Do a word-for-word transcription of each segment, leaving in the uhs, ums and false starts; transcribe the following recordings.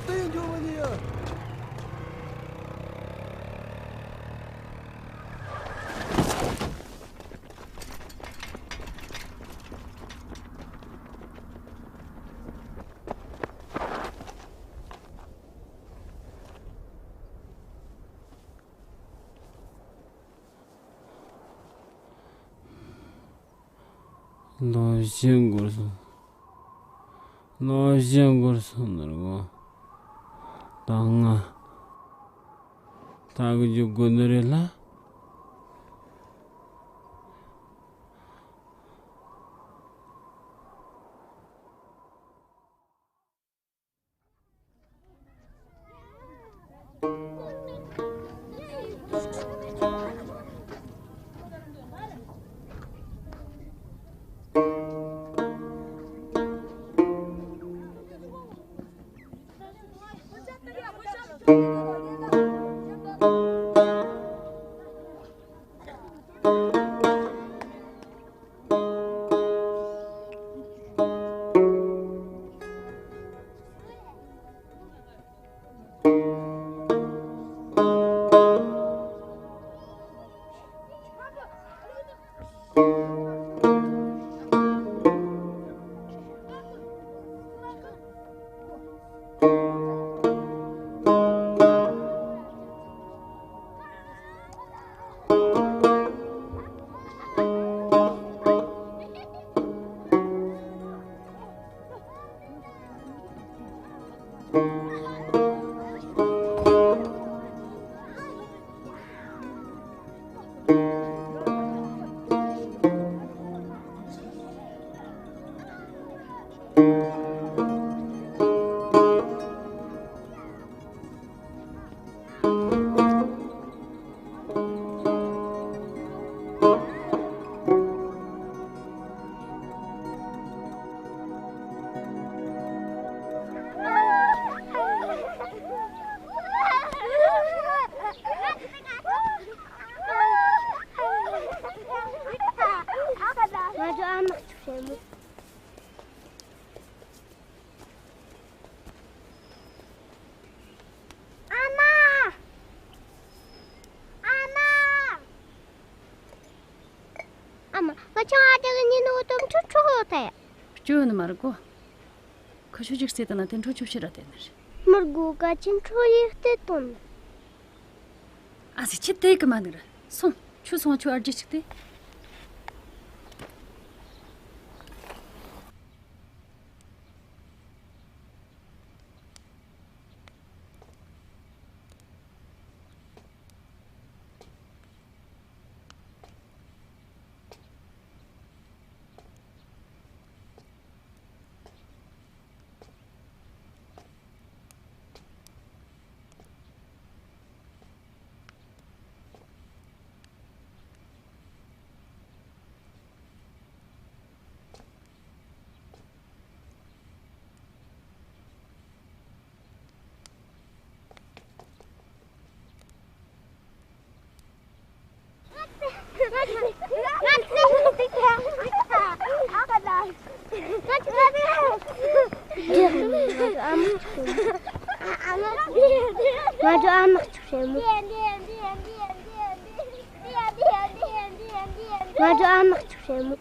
ཏན་འགྱོ་མི་ཉན་ཡ། ལོ་བཞི་འགོར་སོང་། ལོ་བཞི་འགོར་སོང་ནོར་གོ། ད་ང་ད་གི་འཇུག་དགོས་ནི་རེད་ལ། ང་ཚོ་ཨ་མ་ཚོ་བྱེད་མོ། ཨ་མ། ཨ་མ། ཨ་མ། ང་ཆང་ཨ་ཅག་གི་ཉིན་འོ་དོམ་ཁྲོ་ཁྲོ་ཡོད་ད་ཡ། སྐྱོ་ནི་མ་རེད་གོ། ཁ་ཤོ་ཅིག་རྩེ་ད་ན་དེ་འཕྲོ་ཆོ་ཤི་ར་དེ་ནི་རེད། མི་དགོས་ཀ་ཅིན་འཕྲོ་ཡིག་སྟེ་དོན། ཨ་སི་ཆི་དེ་གི་མ་ནི་རེད། སོང་། ཆུ་སོང་ཆུ་ཨར་ཇི་ཅིག་སྟེ། ང་ཚོ་ཨ་མ་གཅིག་བྱེད་མོ། ང་ཚོ་ཨ་མ་གཅིག་བྱེད་མོ།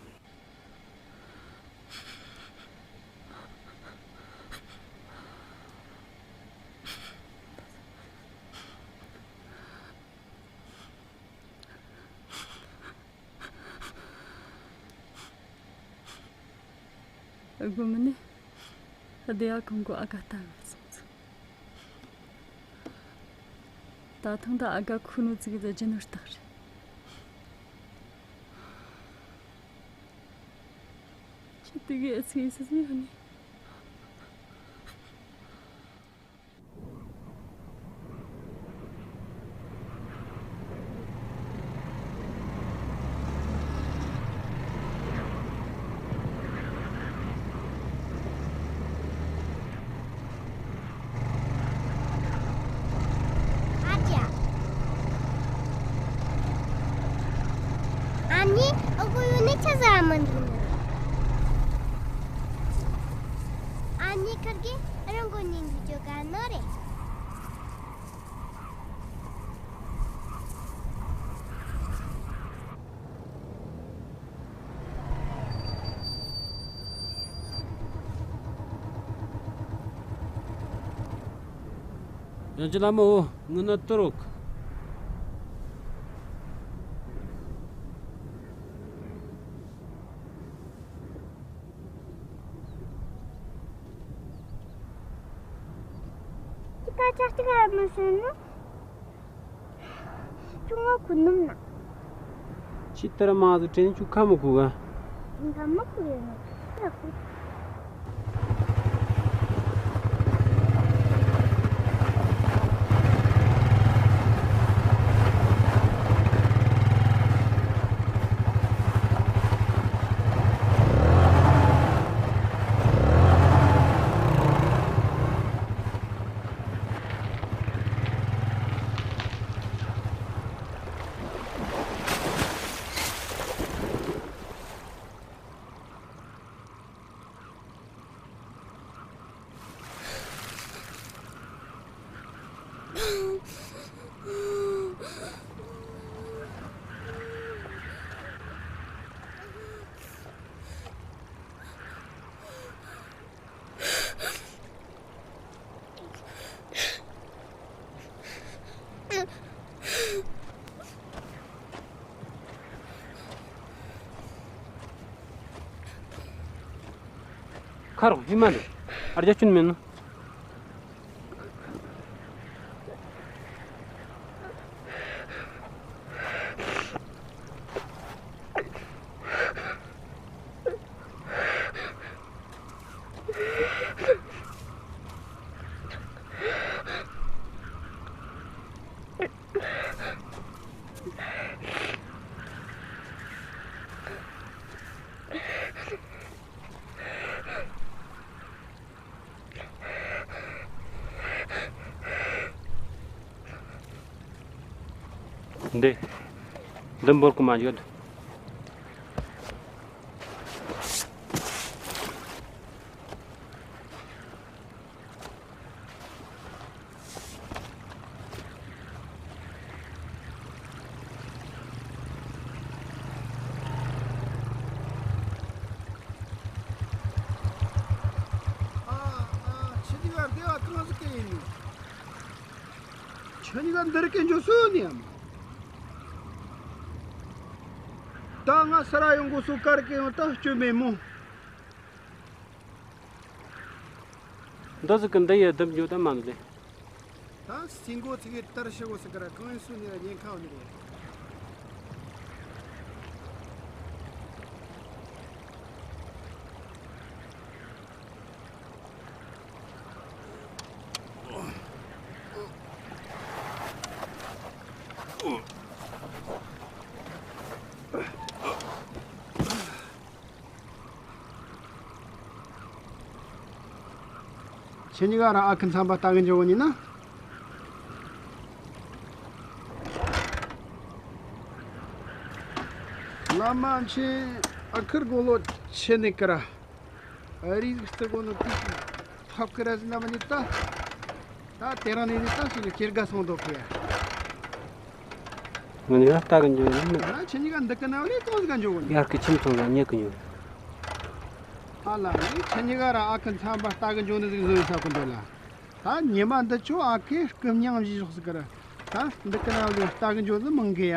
དགོང་མོ་ནས་བདེ་བ་གང་གོ་ཨ་ག་ལྟ་བུ་སོང་ཚུལ། ད་ཐེངས་ད་ཨ་ག་ཁུ་ནུ་ཙི་གི་ད་རྒྱུ་ནོར་རྟགས་རེད། ཁྱེད་དེ་གའི་ཨ་ཙི་ཡིན་ས་ཟིན་ཡོད་ནི། ཨ་ཅག་ཨ་ནི་ཨ་ཁུ་ཡོད་ནི་ཆ་ཟ་མི་འདུག་ནི། ཁུར་གི་རང་གོ་ཉིན་གི་ཅོ་ག་ནོ་རེད། ཡང་ཅི་ལ་མོ་ངུ་ན་ཏུ་རུག་ཅི་ཀ་ཅག་ཅི་ཀ་མི་སོན་ནོ། ཅུང་ང་ཁུ་ནུམ་ན། ཅི་ལྟར་མ་ཟི་དྲན་ཅུ་ཁ་མི་ཁུ་ག་ཁ་མི་ཁུ་ཡོད་ནོ། ཁུ་ལ་ཁུ། ཁ་རོག་ཧི་མ་ནི་ཨར་རྒྱ་ཆུན་མེད་ནོ། འདི། འདི་འབོར་གི་མ་འཇོག་ཨ། ཨ། ཁྱེད་གཉིས་ཀ་འདི་བ་གང་ཟིག་གི་ཡིན་ནི། ཁྱེད་གཉིས་ཀ་འདིར་སྐད་འཇོག་སུ་ནི་ཡམ། ད་ང་ས་ར་ཡོང་གོ་སུ་ཀར་གི་ཡོང་ད་སྐྱོན་མེད་མོ། འདི་ཟིག་གི་འདི་ཡི་སྡུམ་འཇོག་ད་མ་ནི་ལེ། ད་སིང་གོ་ཚིག་གི་ལྟར་ཤི་གོ་ཟིག་གི་ར་གང་ཡིན་སུ་ནི་ར་ཉེན་ཁ་བ་ནི་རེད། ཁྱེད་གཉིས་ཀ་རང་ཨ་ཁུ་མཚམས་པ་ལྟ་གི་འཇོག་ནི་ན། བླ་མ་ཁྱེད་ཨ་ཁུར་དགོང་ལོ་ཆེ་ནི་ཀི་ར། ཨ་རིག་རྩི་གོ་ནོ་ཏིག་ཕབ་ཀི་ར་ཟི་ན་མ་ནི་ཏ། ད་དེ་རང་ནི་ནི་ཏ་སུ་ནི་ཁྱེར་ག་སོང་དོ་ཕི་ཡ། ང་ནི་ཡང་ལྟ་གི་འཇོག་ནི་མིན། ང་ཁྱེད་གཉིས་ཀ་འདི་ཀི་ན་ལས་ཙོང་ཟི་ག་འཇོག་གོ་ནི། ཡར་གི་ཁྱིམ་ཚང་ལ་ཉེ་གི་ཉོ། ཨ་ལ་ནི་ཁྱེད་གཉིས་ཀ་ར་ཨ་ཁུ་མཚམས་པ་ལྟ་གི་འཇོག་ནི་ཟིག་བཟོ་ཡི་ས་གོ་འདོད་ལ། ད་ཉི་མ་འདི་ཆོ་ཨ་ཁུ་རྐུབ་སྙིང་བཞི་ཤོག་ཟིག་གི་ར། ད་འདི་ཀི་ན་ལས་ལྟ་གི་འཇོག་ནི་མང་གི་ཡ།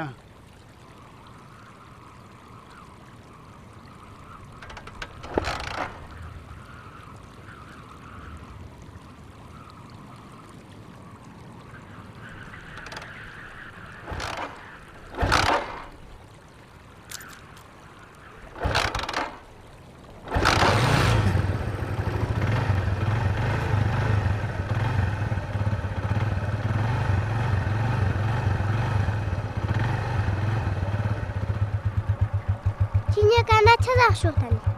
ཁྱེད་གཉིས་ཀ་ན་ཆི་ཟིག་ཤོད་ཐལ།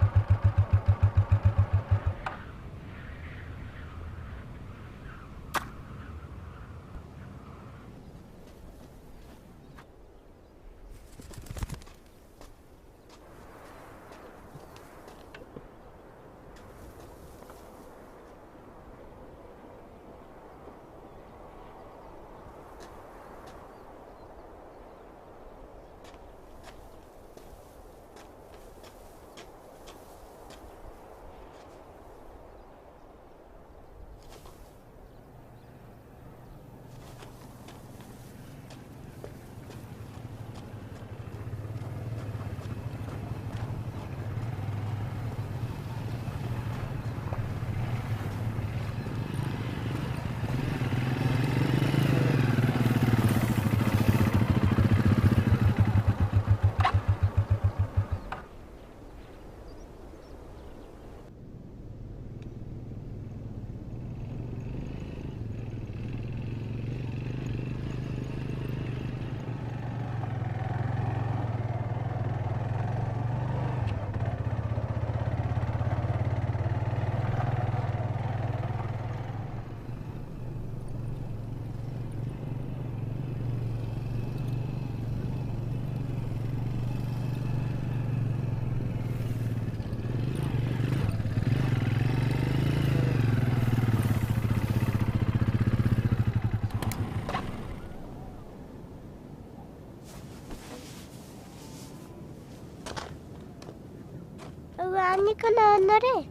ཨ་ནི་ཁ་ན་ནི་རེད།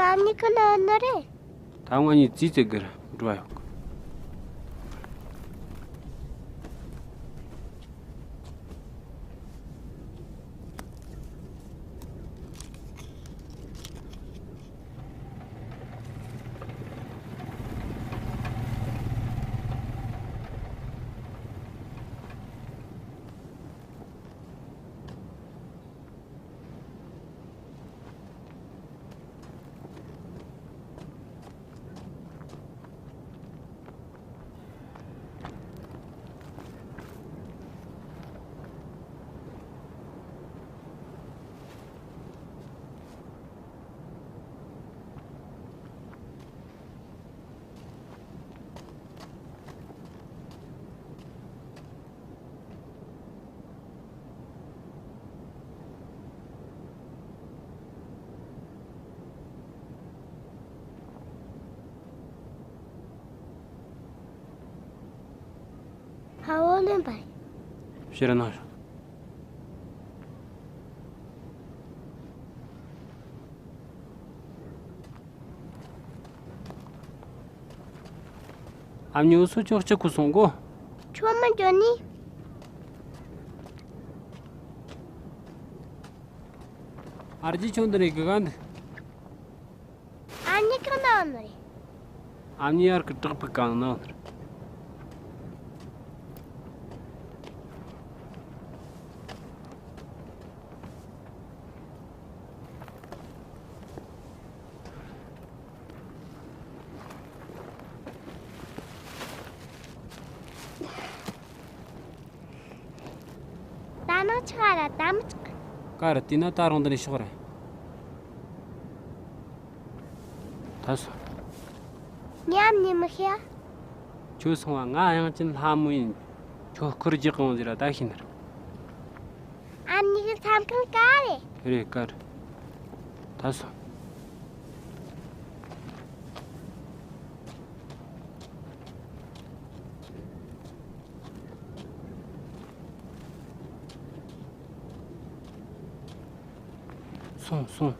ཨ་ནི་ཁ་ན་ནི་རེད། ད་ང་གཉིས་རྩིས་རྩེ་གིར་འགྲོ་ཡོང་ཕ་བོ་ལོན་པ། ཕྱིར་ནང་ཞོག་ཨ་མྱེས་སུ་ཅོག་ཅིག་གུ་སོང་གོ། ཁྱོད་མི་འགྱོ་ནི། ཨར་ཇི་ཆུང་འདི་རེད་གི་ག་འདི། ཨ་མྱེས་གང་ན་ནི་རེད། ཨ་མྱེས་ཡར་གི་བྲག་ཕུག་གང་ན་ནི་རེད། ད་ནང་ཆག་ར་ད་མི་ཆག་ཀ་ར་དེ་ན་ད་རུང་འདི་ནས་ཤོག་ར། ད་སོ། ཉམས་ནི་མི་ཤེས། ཁྱོད་སོང་བ་ང་དབྱངས་ཅན་ལྷ་མོ་ཡིན། ཁྱོད་སྐོར་རྒྱག་གང་ཟེར་ར་ད་ཤི་ནར། ཨ་མྱེས་གི་མཚམས་ཁང་ག་རེད། རེད་ཀར། ད་སོང་། སོང་སོང་།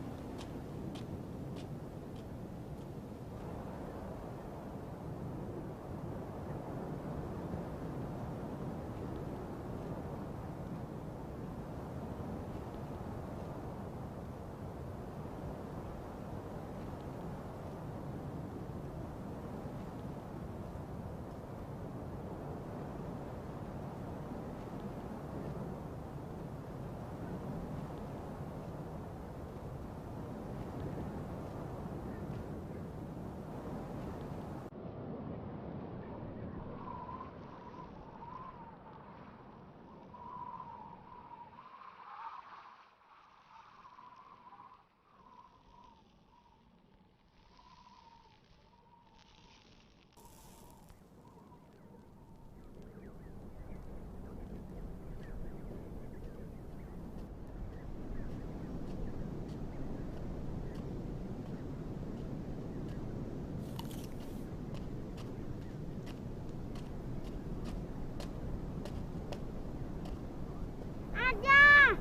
ཨ་ཅག་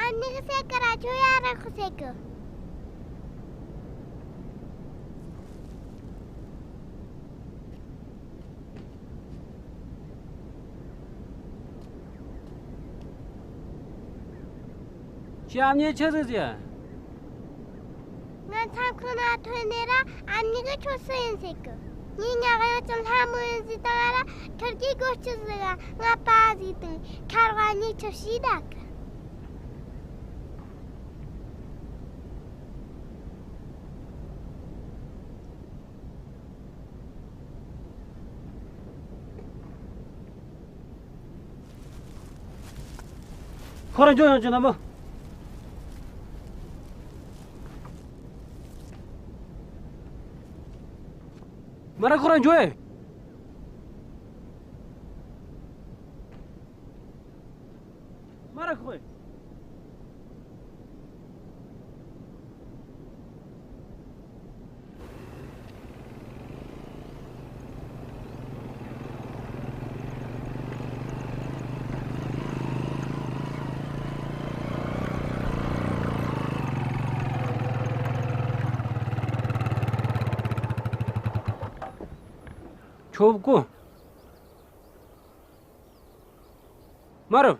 ཨ་མྱེས་གི་སེ་ཀ་ར་ཁྱོད་ཡ་ར་ཁོ་སེ་ཀ། ཁྱེད་ཨ་མྱེས་ཆི་ཟིག་ཟེར། ང་མཚམས་ཁང་ན་ཐོན་ནས་ར་ཨ་མྱེས་གི་ཁྱོད་སུ་ཡིན་ཟེར་གི། ངས་ཉག་གཡང་ཅན་ལྷ་མོ་ཡིན་ཟེར་བཏང་ང་ར་ཁྱོད་ཀྱིས་སྒོ་ཕྱི་ཟིག་ག་ང་པ་ཟིག་དང་ཁར་བ་ཉིས་ཆུ་ཤི་ད་གི། ཁོ་རང་འཇོག་ཡོང་ཅི་ན་མོ། མ་ར་ཁོ་རང་འཇོ་ཨེ། མ་ར་ཁོ་ཨེ། ཆོབ་ཀོ། མ་རབ།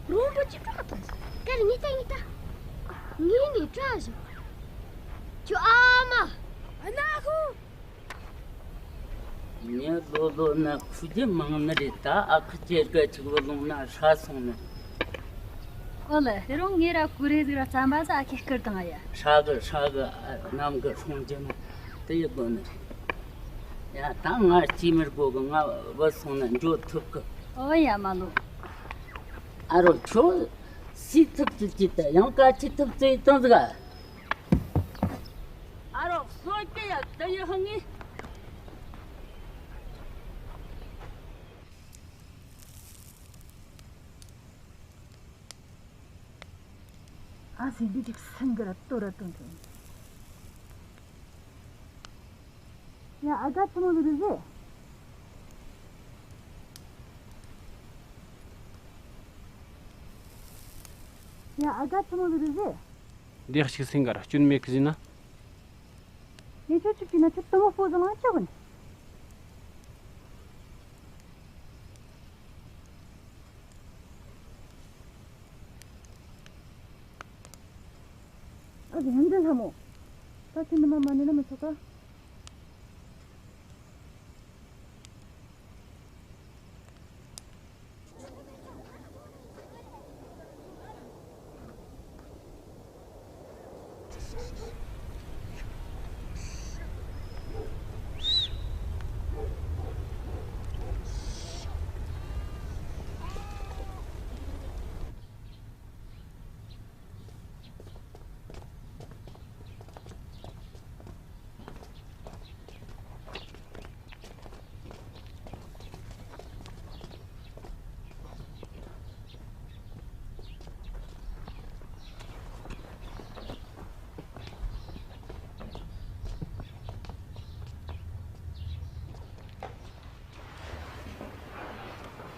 རོང་པོ་ཅི་སྐྲག་དང་། ཀར་ཉི་ཏ་ཉི་ཏ། ངས་ནི་སྐྲག་བཞག་ཁྱོད་ཨ་མ། ཨ་ན་ཧུ། ངས་ལོ་ལོ་ན་ཁུ་རྒྱུ་མང་ནི་རེད། ད་ཨ་ཁུ་སྐྱེ་རྒ་ཅིག་བུ་ལོང་ན་ཧྲ་སོང་ནི། ཨོ་ལེ། དེ་རུང་ངས་ར་ཀུ་རེ་ཟིག་ར་རྩམ་པ་ཟ་ཁེ་སྐུར་དང་ཨ་ཡ། ཧྲ་གི་ཧྲ་གི། ཨ་ནམ་གི་སོང་རྒྱུ་ནི་དེ་ཡི་དགོ་ནི་རེད། ཡ་ད་ང་སྐྱེ་མི་དགོ་གི། ང་བུད་སོང་ན་འགྲོ་ཐུབ་གི། ཨོ་ཡ་མ་ལོ། ཨ་རོ་ཁྱོད་སུས་ཐུབ་ཚུལ་གྱིས་ད་ཡང་ཀ་ཅི་ཐུབ་ཚུལ་བཏང་ཟིག་ཨ། ཨ་རོགས་སོ་སྐྱེ་ཡ་ད་ཡི་ཧང་ངི། ཨ་སི་འདི་ཅིག་སེང་གེ་ར་ལྟོ་ར་བཏོན་ཐོན། ཡ་ཨ་ག་ཆི་མོ་ཟིག་རེད་ཟེ། ཡ་ཨ་ག་ཆི་མོ་ཟིག་རེད་ཟེ། འདི་ཞིག་སེང་གེ་ར་སྐྱོན་མེད་གི་ཟིན་ན། ངས་ཁྱོད་ཆུ་བྱིན་ན་ཁྱོད་དུ་མོ་སྤོ་ཟ་ལང་ཆོག་གི་ནི། ཨ་ཟེ་ཡོན་ཏན་ལྷ་མོ། ད་ཁྱོད་ནི་མ་མ་ནི་ན་མི་ཆོག་ག་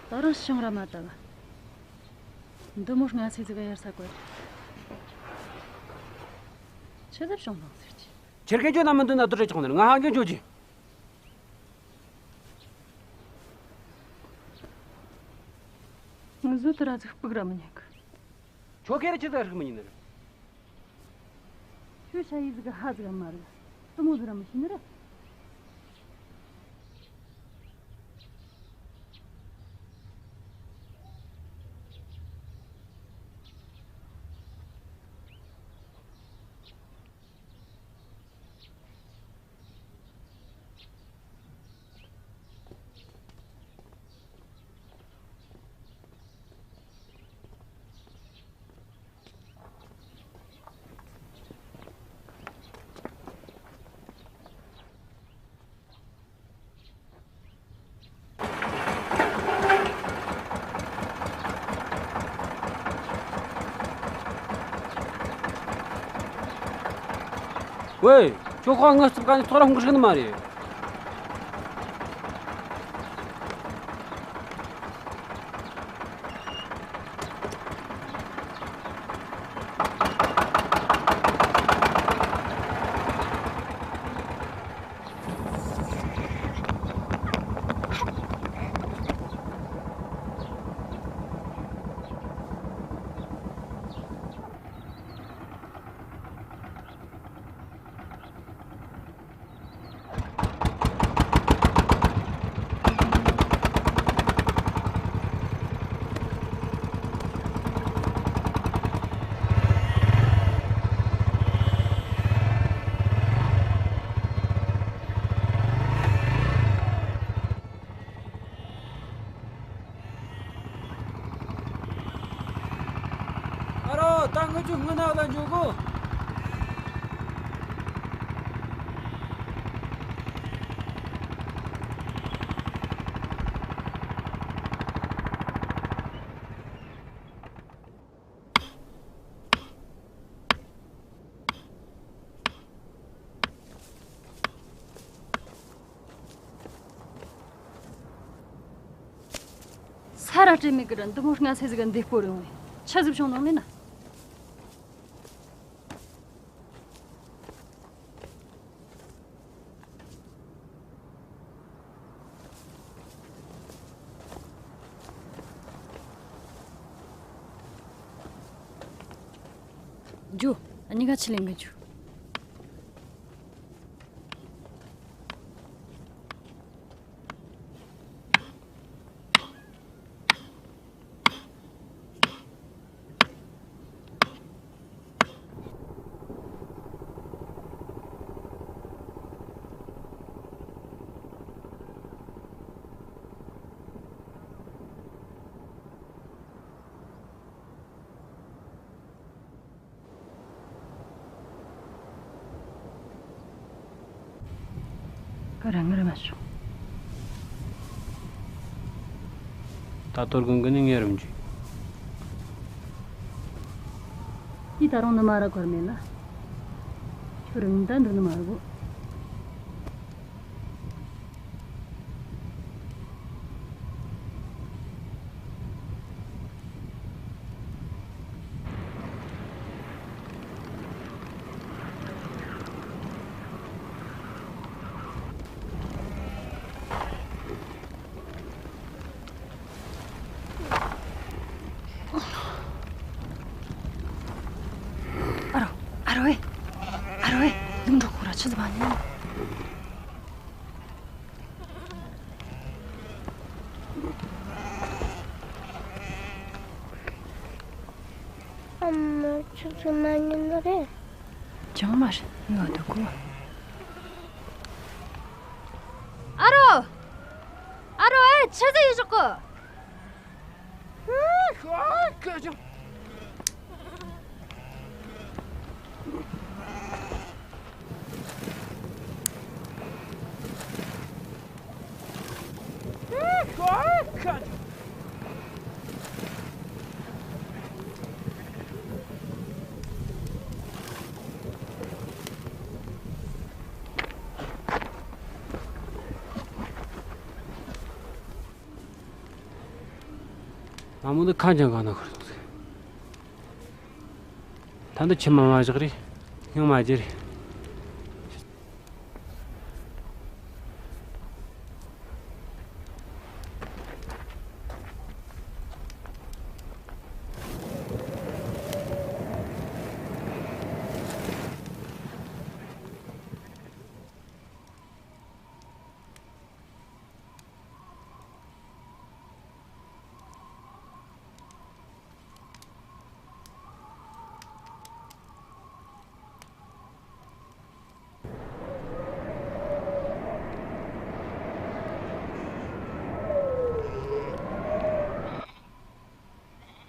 ད་རུང་བྱུང་ར་མ་ལྟ་བ། འདི་མོ་སྔ་ཚེ་ཟིག་ག་ཡར་ས་བཀོད། ཆི་ཟིག་བྱུང་ནང་ཟེར་གྱི། ཁྱེད་ཀྱིས་ཁྱོད་ན་མི་འདུག་ན་དུ་རེ་ཆོག་ནི་རེད། ང་ཧང་ཀྱང་ཁྱོད་ཀྱིས། ངུ་ཟོ་དུ་ར་ཟིག་སྤུག་ར་མི་ཉན་གི། ཁྱོད་ཁེ་རེ་ཆི་ཟིག་རིག་མི་ཉན་ནི་རེད། ཁྱོད་ཤ་ཡི་ཟིག་ག་ཧ་ཟིག་ག་མ་རེད། དུ་མོ་ཟིག་ར་མི་ཤེས་ནི་རེད། ཝེ། ཁྱོད་ཁོ་ངའི་རྩིབ་ཁ་ནས་ཐོ་རངས་ཤོར་གི་ནི་མ་རེད། ཨ་རོ། ད་ང་ཚོ་སྔོན་ན་ལ་འགྲོ་གོ། ས་ར་སྤྲད་མེད་ཀི་ར། འདི་མོ་སྔ་ཚེ་ཟིག་ག་འདི་སྐོར་ཡོང་བས་ཆ་ཟིག་བྱུང་ནོ་མིན་ན། འཇུ། ཨ་ནི་ག་ཆི་ལེན་གི་འཇུ། ཁ་རང་ངར་མ་བྱུང་། ད་གཏོར་དགོན་གི་ནི་ངེད་རུ་འཇུས། འདི་ད་རུང་ནི་མ་ར་གོར་མེད་ལ། ཁྱོད་རང་ད་འདི་ནི་མ་ར་གོ། ཨ་རོ། ཨ་རོ་ཨེ། ཨ་རོ་ཨེ། ལུང་འགྲོ་ཁོ་ར་ཆི་ཟིག་མ་ཉན། ཨ་མ། ཆུ་ཚོད་མ་ཉན་ནི་རེད། ཅང་མ་རེད། ངའི་འོ་དོ་ཁུ། ཨ་རོ། ཨ་རོ་ཨེ། ཆི་ཟིག་ཡིན་ཞོག་གི། ལྷ་མོ་འདི་ཁ་འཇམ་གང་ན་ཁུར་སོང་ཟིག། ད་འདི་ཁྱིམ་མ་མ་བཞག་རེད། སྙིང་མ་རྗེ་རེད།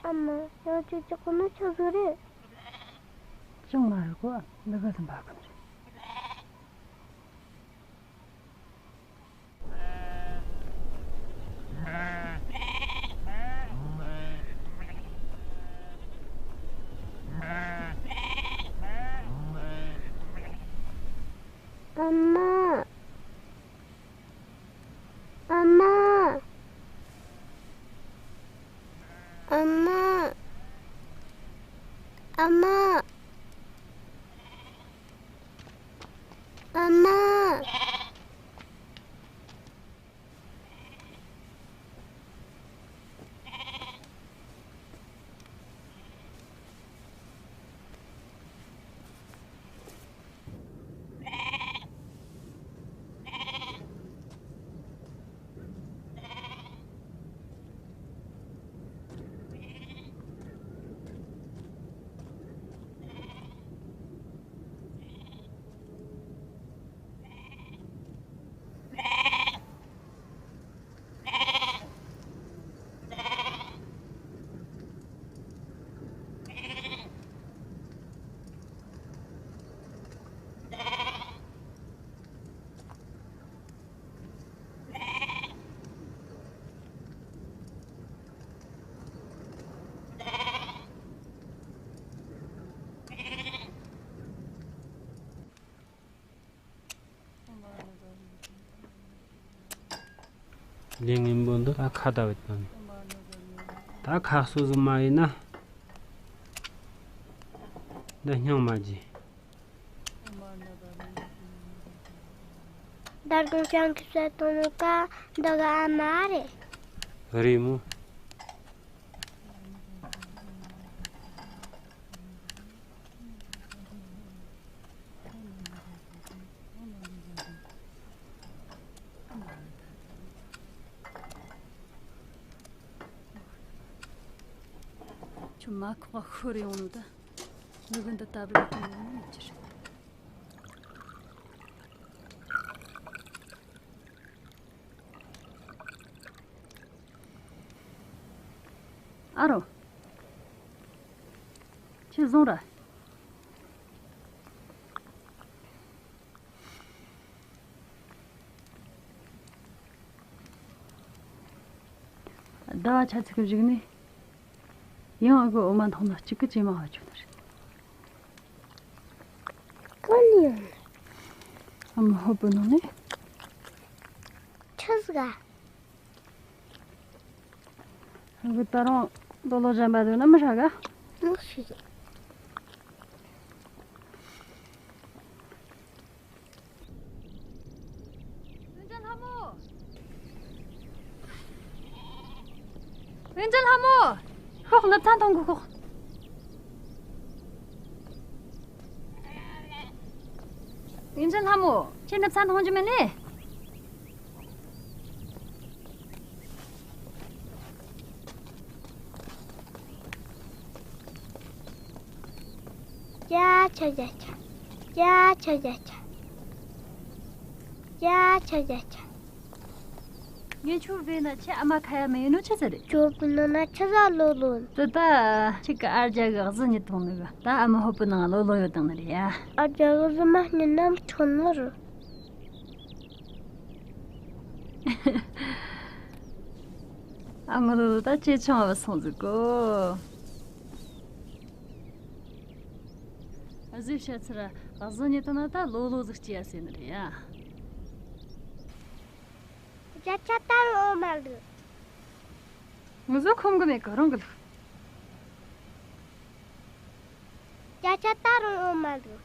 ཨ་མ། ཡང་ཅིག་ཅིག་གོ་ན་ཆི་ཟིག་རེད། ཅང་མ་རེད་གོ། འདི་ག་ཙམ་པ་གམ་རེད། ཨ་མ། ཨ་མ། ཨ་མ། ལས་ངན་པོ་འདི་ད་ཁ་བརྡ་བུད་དང་། ད་ཁ་གསོ་ཟིག་མ་ཡིན་ན། འདི་སྙིང་མ་རྗེ། ད་དགོང་ཞང་གི་ཟས་གཏོང་ནོ་ཀ་འདི་ག་ཨ་མ་རེད། རེད་མོ། ཁྱོད་མ་ཁོག་ཤོར་ཡོང་ནོ་ད། ནུ་གུ་འདི་ལྟ་བུར་ཡོང་ནི་མེད་ཀྱི་རེད། ཨ་རོ། ཁྱེད་བཟུང་ར། ཟླ་བ་ཆ་ཚིག་གི་གཞུག་ནས། ཡང་ཨ་ཁུ་འོ་མ་འཐུང་ན་གཅིག་གི་ཇེ་མང་ཧ་ཆོད་ནི་རེད། ཀུན་ཡོང་ནི། ཨ་མ་ཧོབ་བུ་ནང་ནས། ཆི་ཟིག་ག་ཨ་ཁུ་ད་རུང་ལོ་ལོ་གཞན་པ་འདུག་ན་མི་ཧྲ་ག་ངོ་ཤེས། ཡོན་ཅན་ལྷ་མོ། ཡོན་ཅན་ལྷ་མོ། ཤོག་ནུབ་ཚན་གཏོང་གི་ཤོག་ཡོན་ཅན་ལྷ་མོ། ཁྱེད་ནུབ་ཚན་གཏོང་རྒྱུ་མིན་ནི། ཡ་ཆ་ཡ་ཆ། ཡ་ཆ་ཡ་ཆ། ཡ་ཆ་ཡ་ཆ། ངས་ཁྱོད་བོས་ན་ཁྱེད་ཨ་མ་ཁ་ཡ་མི་ཡིན་ནོ་ཆི་ཟིག་རེད། ཁྱོད་བོས་ན་ཁྱི་ཟ་ལོ་ལོ། དེ་ད་ཁྱེད་ཀྱི་ཨར་རྒྱ་གི་གཟི་ཉིད་ཐོང་ནི་གི་ད་ཨ་མ་ཧོ་པི་ནང་ལོ་ལོ་ཡོད་དང་ནི་རེད་ཡ། ཨར་རྒྱ་གི་གཟི་མ་སྙིང་ནམ་ཁྲོ་ནི་རུ། ཨ་ངོ་ལོ་ལོ་ད་ཅེ་ཆུང་བ་སོང་ཟིག་གོ། གཟི་བཤད་ཚུལ་གཟི་ཉིད་ཐོང་ན་ད་ལོ་ལོ་ཟིག་སྐྱེ་ཡ་ཟེར་ནི་རེད་ཡ། བརྒྱ་ཆ་ད་རུང་འོ་མ་ལུག་ངུ་ཟོ་ཁོམ་གི་མེད་གི་རང་གི་ལུག་བརྒྱ་ཆ་ད་རུང་འོ་མ་ལུག་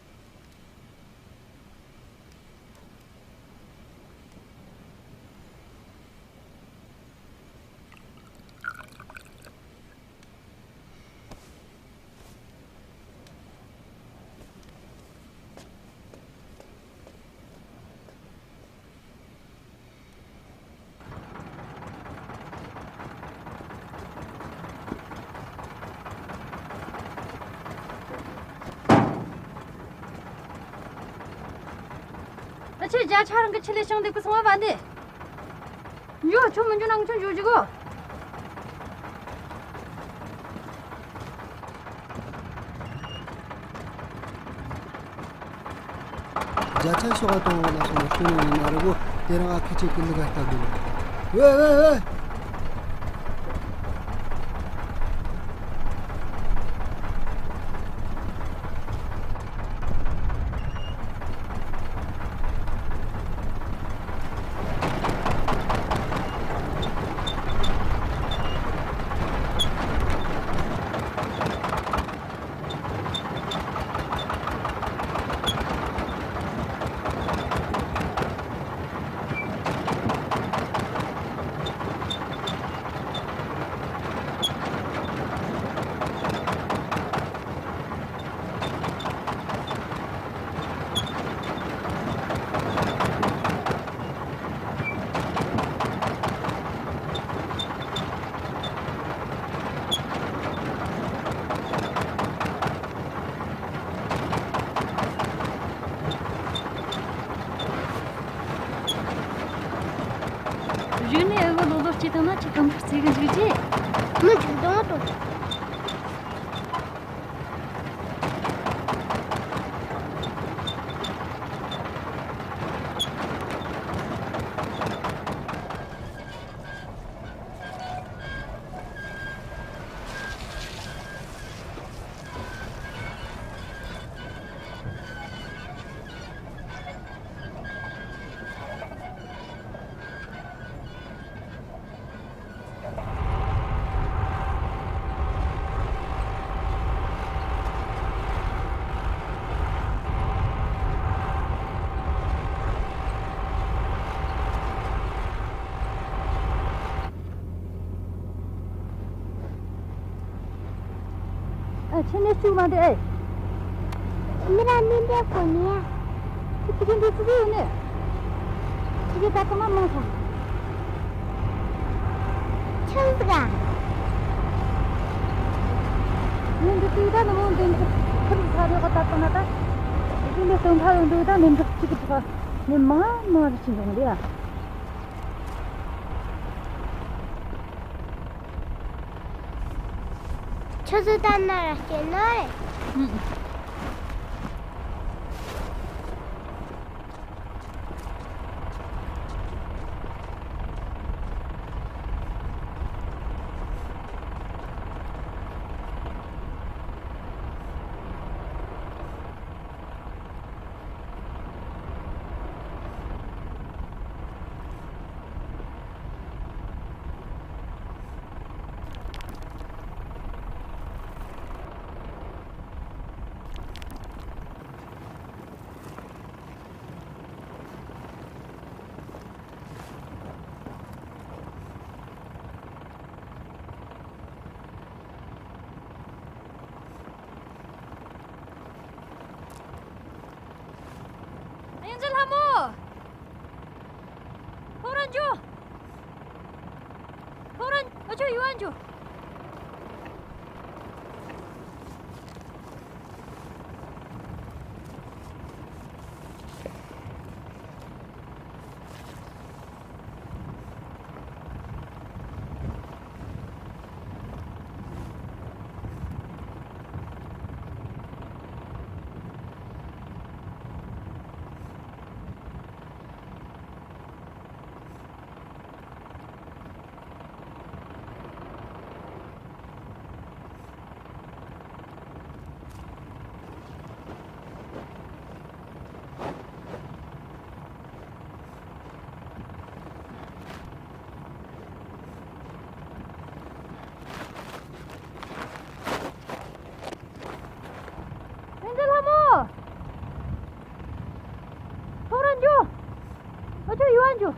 ད་ཁྱེད་བརྒྱ་ཆ་རང་གི་ཆེད་ལས་བྱུང་འདུག་གི་སོང་བ་བ་འདི། འགྱོ་ཁྱོད་མི་འགྱོ་ན་ང་ཁྱོད་འགྱོ་རྒྱུ་གོ། བརྒྱ་ཆ་ཤོག་ག་གཏོང་བ་ལ་སོང་ན་ཤོད་ནི་ཡིན་ན་རི་བོ་དེ་རིང་ཨ་ཁུ་ཆེ་གི་ལི་ག་ལྟ་དགོས། ཝེ་ཝེ་ཝེ། ཅི། མི་ཆུང་དང་དང་། ཨ། ཕྱི་ནས་བཅུག་མ་འདི་ཨེ། མི་ར་མི་འདྲ་གོ་ནི་ཡ། ཁྱི་ཕྲུ་གུ་འདི་ཙི་ཙི་ཡོད་ནི། ཁྱི་གི་ད་ག་མ་མང་སོང་། ཆང་ཟིག་ག། ཡིན་འདི་ཙི་ད་ནི་མོ་འདི་འདི་ཁུར་ཚ་རེ་ག་ད་ད་ན་ད། འདི་འདི་སྟོན་ཁ་ཡོང་འདུག་ད་ནི་འདི་ཁྱི་གི་ཕྲུ་གུ་ནི་མ་མ་རེ་ཕྱིན་འདུག་འདི་ཡ། ཁྱོད་ཚོ་ལྟ་ན་ར་སྐྱེས་ན་རེད། ཨུམ། གཡང་འཛིན་ལྷ་མོ། ཁོ་རང་འཇུ། ཁོ་རང་ཨ་ཅོ་ཡུ་ཨན་འཇུ། ཨེ་འདྲ་ལྷ་མོ། ཐོ་རངས་འགྱོ། ཨ་ཅོ་ཡུ་ཨན་འགྱོ།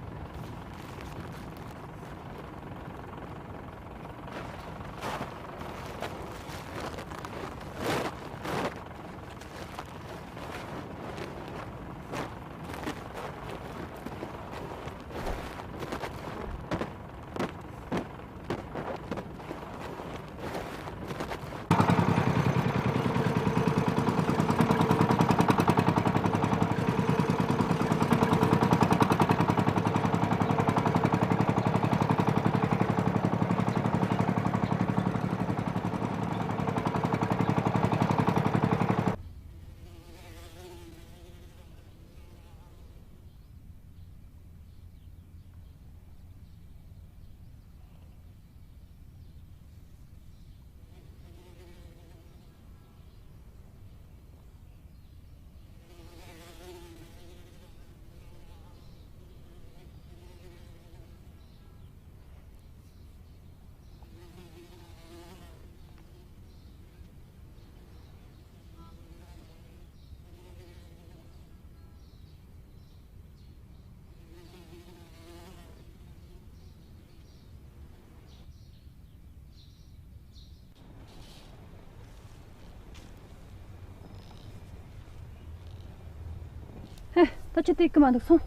ཧེ། ད་ཅི་སྟེར་གི་མ་འདུག་སོང་།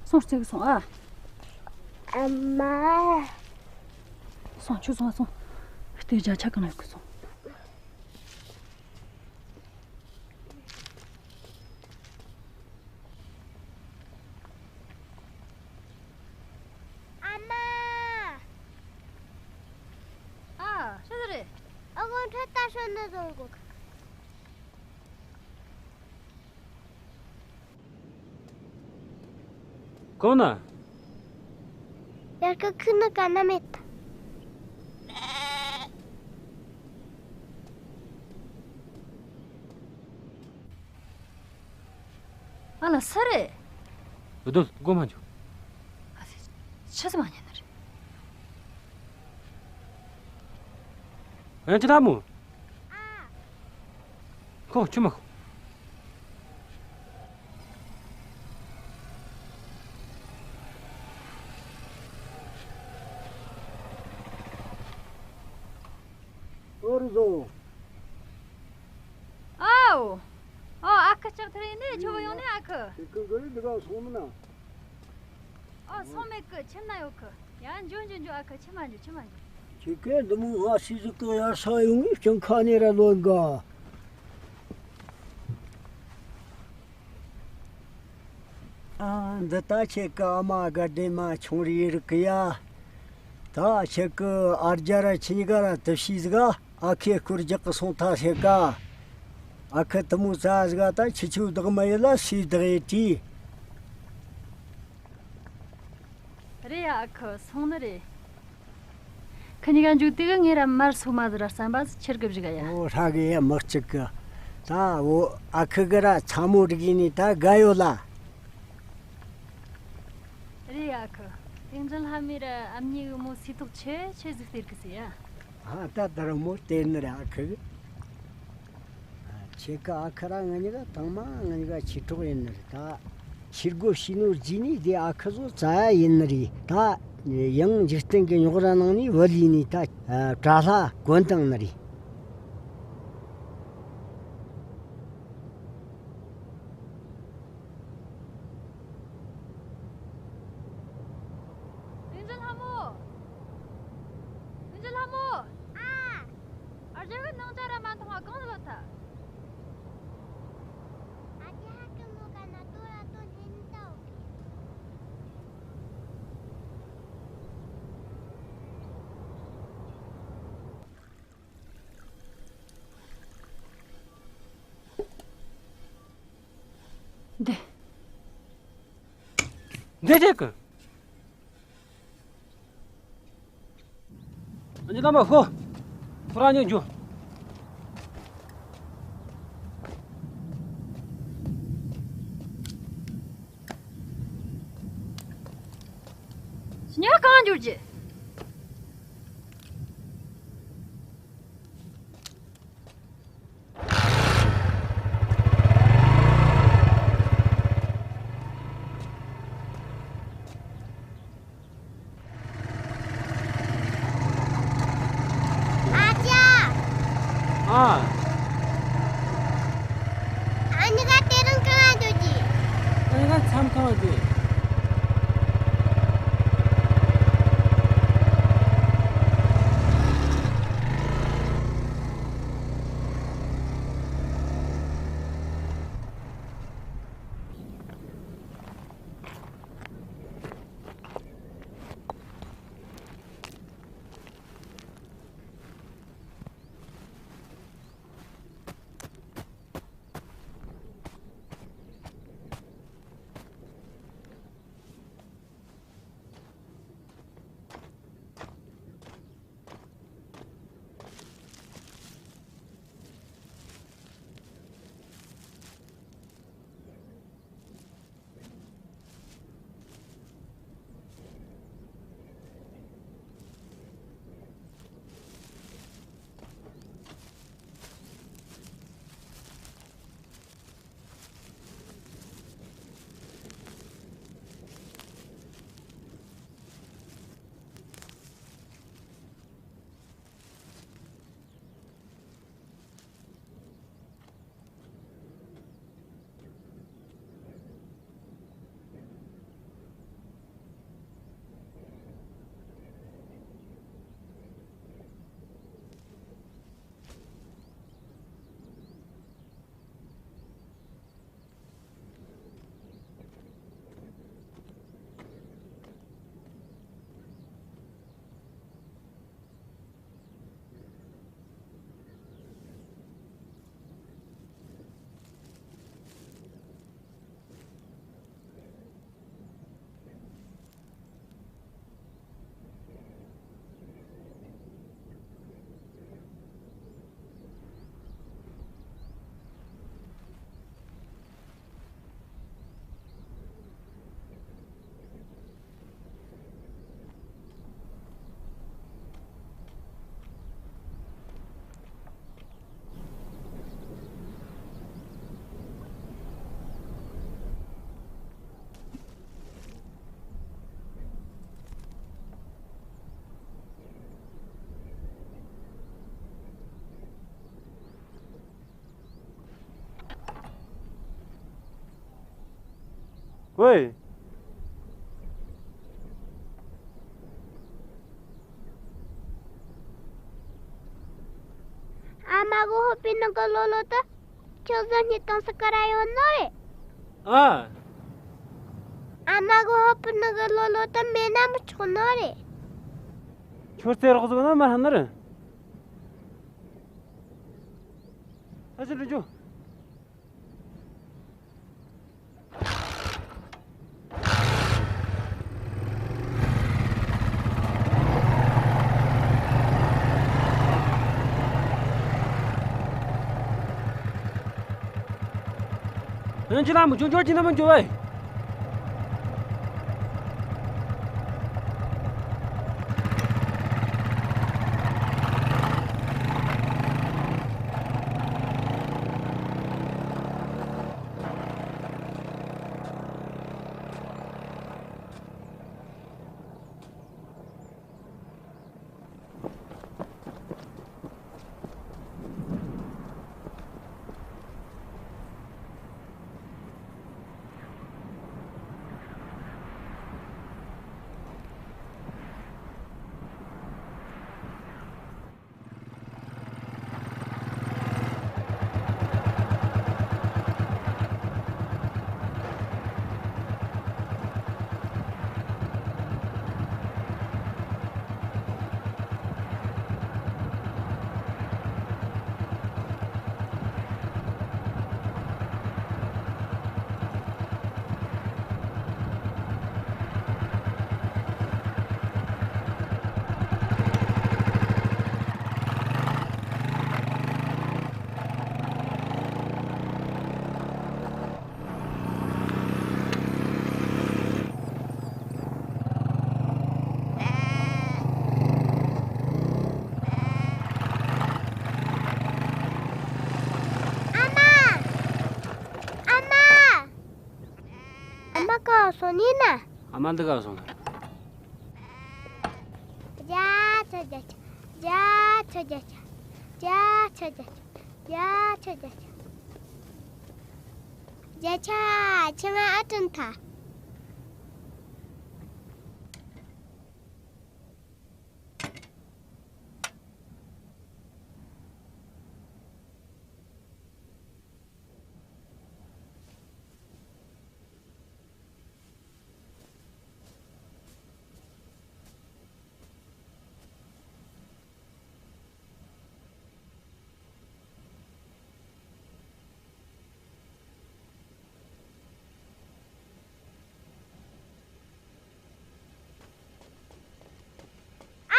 སོང་། སྟེར་གི་སོང་ཨ། ཨ་མ། སོང་། ཁྱོད་སོང་ཨ་སོང་། སྟེར་བྱ་ཆ་གང་ན་ཡོད་གི་སོང་། ཨ་མ། ཁ་ད་ཤོད་ནི་བཟོ་དགོས། གང་ན། ཡར་ཁ་ཁུ་ནི་ག་ན་མེད། ཨ་ལ་སུ་རེད། བུ་དོ་སྒོ་མ་འཇོག་ཨ་ཙི། ཆི་ཟིག་མ་ཉན་ནི་རེད། ཨན་ཅི་ལ་མོ། ཨ། ཁོ་ཆུ་མ་ཁོ། ཨོ་རུ་བཟོ། ཨའོ། ཨོ་ཨ་ཁུ་ལྕགས་ཐར་ཡིན་ནི་ཁྱོད་ཡོང་ནི་ཨ་ཁུ། དེ་ཀུན་ག་རེ་འདི་ག་སོང་མིན་ན། ཨོ་སོང་མེད་ཀི། ཁྱིམ་ན་ཡོད་ཀི། ཡ་འཇོ་འཇོ་འཇོ་ཨ་ཁུ། ཁྱིམ་མ་འཇོ། ཁྱིམ་མ་འཇོ། ཁྱེད་ཀས་འདི་མོ་སྔ་སེ་ཟིག་གི་ཡར་ས་ཡོང་ངས་སྤྱང་ཁ་ནས་ར་ལོན་ག་ཨ། འདི་ད་ཁྱེད་ཀི་ཨ་མ་དགའ་ལྡན་མ་ཆུང་རིགས་རིགས་གི་ཡ། ད་ཁྱེད་ཀི་ཨ་རྒྱ་ར་ཁྱེད་གཉིས་ཀ་ར་དུ་ཤེས་ཟིག་ག་ཨ་ཁུས་སྐོར་རྒྱག་གི་སོང་ཐལ་ཟེར་ག་ཨ་ཁུ་དུ་མོ་ཙ་ཟིག་ག་ད་ཁྱི་ཆུ་བདག་མ་ཡིན་ལ་སུས་བདག་ཡེ་དྲིས། རེད་ཡ། ཨ་ཁུ་སོང་ནི་རེད། ཁི་གཉིས་ཀ་འཇུག་དུས་ངས་ར་མར་སོ་མ་ཟིག་ར་རྩམ་པ་ཟིག་ཁྱེར་གི་བཞག་ཡ། ཨོ་ཧྲ་གི་ཡ་མི་གཅིག་གི། ད་འོ་ཨ་ཁུ་གི་ར་ཚ་མོ་རིག་ཡིན་ནི་ད་དགའ་ཡོད་ལ། རེད་ཡ། ཨ་ཁུ་ཏིང་འཛིན་ལྷ་མོས་ར་ཨ་མྱེས་གི་མོ་སི་ཏོག་ཆེ་ཆེ་ཟིག་སྟེར་གི་ཟེར་ཡ། ཨ་ད་ད་ར་མོ་སྟེར་ནི་ར་ཨ་ཁུ་གི། ཁྱེད་ཀ་ཨ་ཁུ་ར་ང་གཉིས་ཀ་དང་མ་ང་གཉིས་ཀ་ཁྱི་གྲོགས་ཡིན་ནི་རེད་ད། ཁྱི་སྒོ་ཕྱེ་ནོ་རྗེས་ནས་དེ་ཨ་ཁུ་ཚོ་བཙལ་ཡ་ཡིན་ནི་རེད་ད། ཡང་འཇིག་རྟེན་གྱི་རྙོག་དྲ་ནང་ནས་བུད་ལས་ནས་ད་དགྲ་ལྷ་གོན་བཏང་ནི་རེད། ཏིང་འཛིན་ལྷ་མོ། ཏིང་འཛིན་ལྷ་མོ། ཨ། ཨ་རྒྱ་གི་ནང་ཇ་ར་མ་འཐུང་བ་གང་ལ་ལོད་ཐལ། ཨ་ཅེ་ཧ་གི་མོ་ག་ན་ཏོ་ར་ཏོ་ལྷན་ཏའོ་གི། འདི། འདི་རེད་གི། ཨ་ནི་ལམ་པ་ཧོ། ཁོ་རང་ཉིད་འཇུ། ཉ་གང་འཇུ་རྒྱུ། ཨ་ཅག་ཨ། ཨ་ནི་ག་དེ་རིང་གང་འགྲོ་གི། ཨ་ནི་ག་མཚམས་གང་འགྲོ། ཝེ། ཨ་མ་གི་ཧོ་པི་ནང་གི་ལོ་ལོ་དེ་ཁྱོད་ཟ་སྙིང་གཏོང་ས་ག་ར་ཡོད་ནོ་རེད། ཨ། ཨ་མ་གི་ཧོ་པི་ནང་གི་ལོ་ལོ་དེ་མེད་ན་མི་ཆོག་ནོ་རེད། ཁྱོད་རྩེ་རོགས་ཟིག་ན་མ་ཧ་ན་རེད། ཨ་ཅེ་འགྲོ་རྒྱུ། ཡང་ཅི་ལ་མི་འཇོག་འཇོག་ཅི་ན་མི་འཇོག་བས། ཨ་མ། ཨ་མ། ཨ་མ་ག་སོང་ནི་ན། ཨ་མ་འདི་ག་སོང་ན། བརྒྱ་ཆ་བརྒྱ་ཆ། བརྒྱ་ཆ་བརྒྱ་ཆ། བརྒྱ་ཆ་བརྒྱ་ཆ། བརྒྱ་ཆ་བརྒྱ་ཆ། བརྒྱ་ཆ་ཆེ་ང་ཨ་ཀྲེན་ཐ།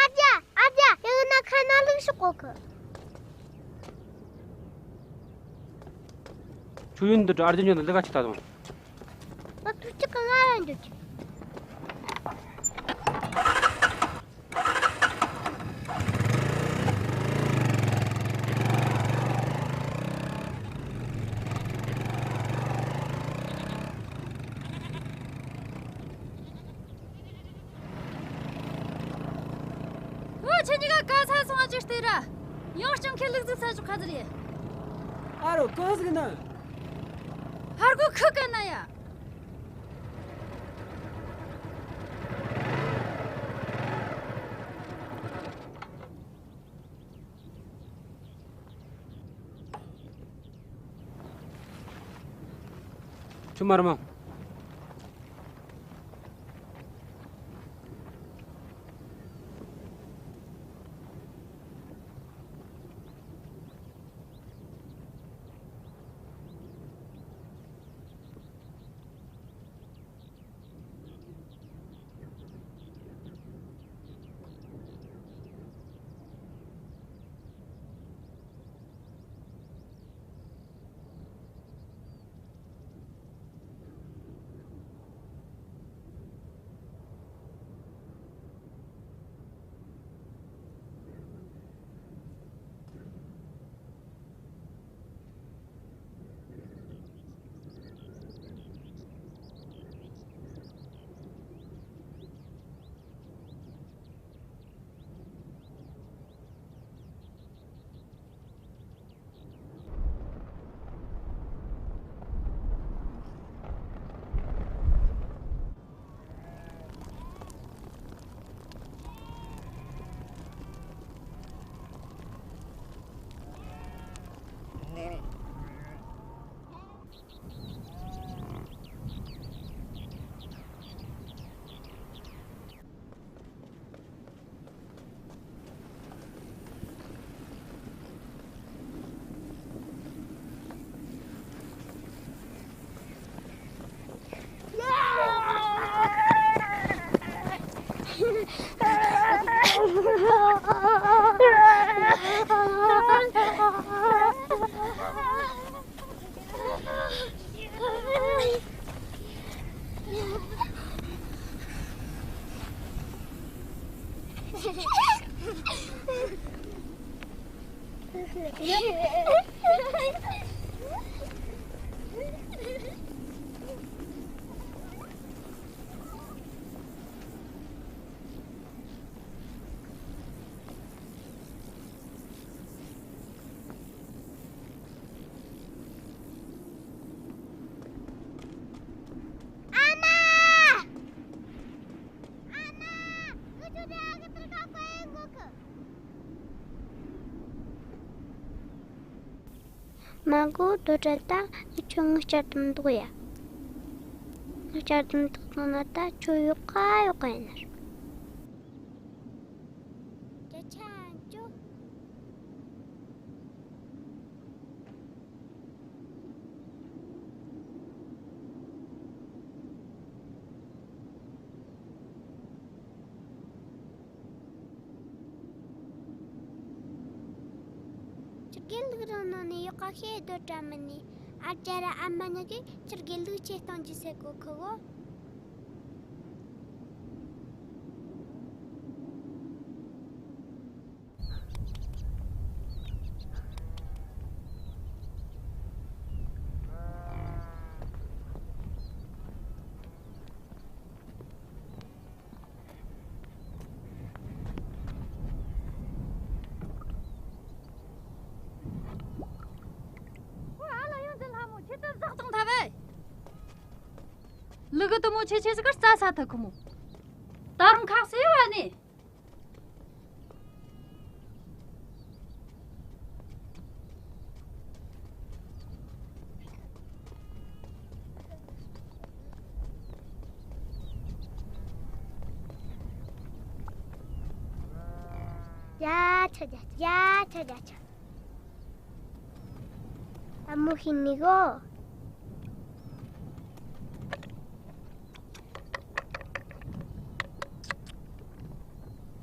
ཨ་ཅག་ཨ་ཅག་ཡང་ན་ཁ་ན་ལུག་ཤོག་གོ་གི། ཆུ་ཡུན་འདི་ཨར་ཇེན་ཅོ་ན་ལི་ཀ་ཆི་ད་དང་། ང་ཐུག་ཅིག་གི་ང་རང་འདུག་ཅིག་ཨོ་ཁྱེད་གཉིས་ཀ་ག་ས་སོང་ཨ་ཅིག་ལྟོས་ར། ཡང་སྤྱང་ཁའི་ལུག་རྫི་ས་ཆུ་ཁ་ཟེར་ཡེ། ཨ་རོ་གང་ཟིག་ན། ཧར་གོ་ཁུ་ཀ་ན་ཡ། ཆུ་དམར་མོ། ཨ་མ། ཨ་མ། ངུ་ཆུ་དེ་ཨ་གི་ཏི་ཁ་ཁོ་ཨེ་ངུ་གི། མ་གོ་དོ་དྲ་ད་ངི་ཆོ་ངི་བསྐྱར་དུ་འདུག་ཡ། ངི་བསྐྱར་དུ་འདུག་ཐོང་ན་ད་ཆོ་ཡོག་ག་ཡོག་ག་ཡིན་ནར། རྒྱ་ཆ་ཨན་ཅོ། ཁྱི་དགེ་ལུག་རང་ནང་ནས་ཡག་ག་ཤེས་སྡོད་དྲ་མི་ནི། ཨ་ཅག་ར་ཨ་མ་ཉག་གིས་ཁྱི་དགེ་ལུག་ཆེ་གཏོང་རྒྱུ་ཟེར་གོ་ཁི་གོ། ཨ་ལ་ཡོང་ཙེ་ལྷ་མོ་ཁྱེད་ཚོ་ཟག་གཏོང་ཐལ་བས། ལུ་གུ་དུ་མོ་ཆེ་ཆེ་ཟིག་གར་རྩྭ་ས་ཐག་ཁུ་མོ། ད་རུང་ཁག་སེ་ཡོད་ཨ་ནི། ཡ་ཆ་ཡ་ཆ་ཡ་ཆ་ཡ་ཆ། ཨ་མོ་ཤི་ནི་གོ།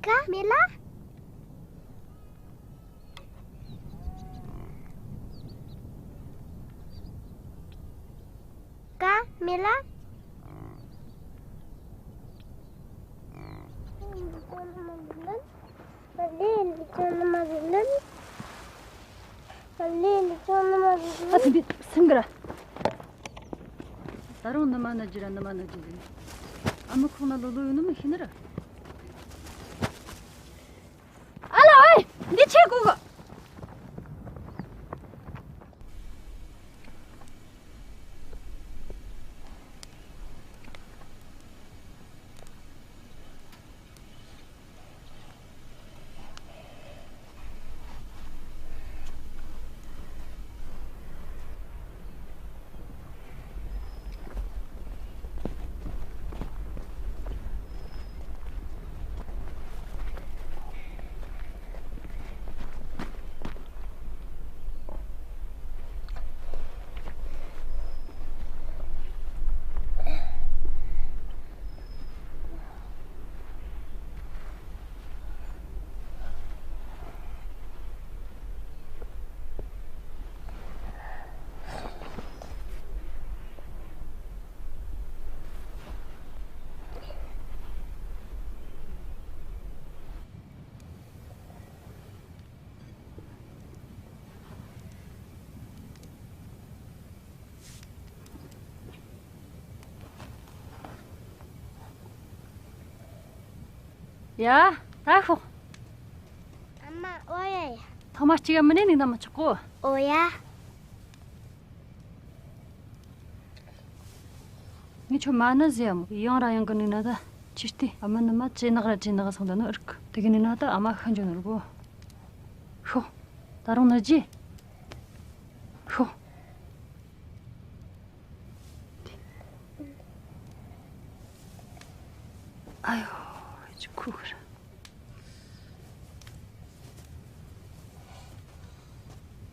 ཀ་མེ་ལ། ཀ་མེ་ལ། ཨ་ཙི་འདི་སེང་གེ་ར། ད་རུང་ནུ་མ་ནུ་རྒྱུ་ར་ནུ་མ་ནུ་རྒྱུ་ཟིན། ཨ་མ་ཁོང་ན་ལོ་ལོ་ཡོད་ནི་མི་ཤེས་ནི་ར། ཨ་ལ་ཨོའི། འདི་ཆེ་གོ་གོ། ཡ། ད་ཤོག་ཨ་མ་ཨོ་ཡ་ཡ། ཐོག་མ་གཅིག་ག་མི་ནས་ནིག་ན་མི་ཆོག་གོ། ཨོ་ཡ། ངས་ཁྱོད་མ་ནི་ཟེར་ཡ་མོ་ཡང་ར་ཡང་གི་ནིག་ན་ད། ཅི་སྟེ་ཨ་མ་ནི་མ་ཅེ་ནག་ར་ཅེ་ནག་སང་ད་ནི་ཨིར་གི་དེ་གི་ནིག་ན་ད་ཨ་མ་ཤ་འཇོ་ནོར་གོ། ཤོག་ད་རུང་ནི་རྗེ། ཤོག་ཨ་ཡོ། ཅི་ཁུ་ཁུ་ར།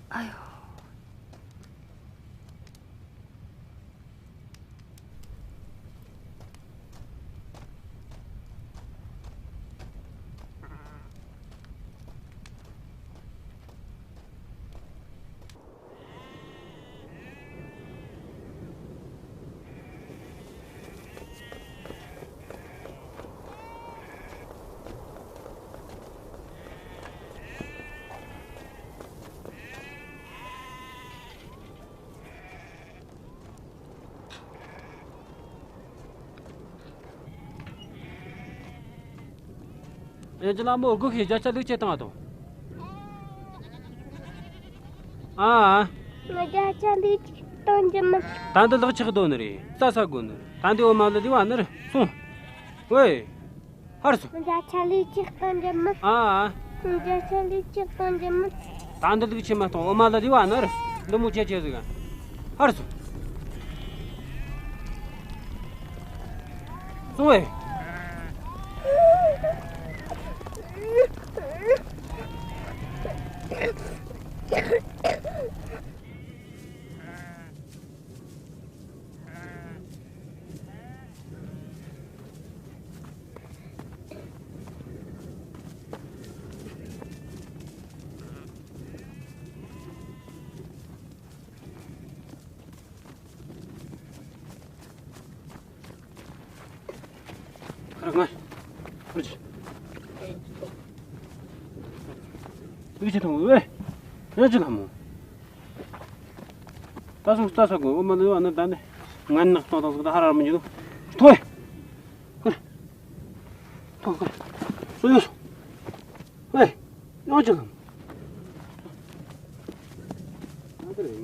ཨ་ཡོ། ཡང་ཅི་ལ་མོ་སྒུག་ཤེས། བརྒྱ་ཆ་ལུག་ཁྱེར་བཏང་ང་དང་། ཨ། ང་བརྒྱ་ཆ་ལུག་ཁྱེར་གཏོང་རྒྱུ་མིན། ད་འདི་ལག་ཆགས་དོ་ནི་རེད། ས་ས་དགོ་ནི། ད་འདི་འོ་མ་ལ་ལི་བ་ནི་རེད། སོང་། ཝེ། ཧར་སོང་། ང་བརྒྱ་ཆ་ལུག་ཁྱེར་གཏོང་རྒྱུ་མིན། ཨ། ང་བརྒྱ་ཆ་ལུག་ཁྱེར་གཏོང་རྒྱུ་མིན། ད་འདི་ལུག་ཁྱེར་མ་གཏོང་། འོ་མ་ལ་ལི་བ་ནི་རེད། འདི་མོ་ཁྱེར་ཁྱེར་ཟིག་ཧར་སོང་། སོང་ཝེ། ཁར་ང་། ཁར་ཅི། ལུག་ཅི་ཐོང་ཝེ། ཡང་ཅི་ལ་མོ། ད་སོང་ད་ས་གོ་འོ་མ་ལ་ལི་བ་ནི་ད་ནི། ང་ནག་ཏོག་ཏོག་ཟིག་ད་ཧ་ར་མི་འཇུ་ཐོ་ཡེ། ཁར། ཐོ་ཁར། སོ་ཡོ་སོ། ཝེ། ཡང་ཅི་ལ་མོ།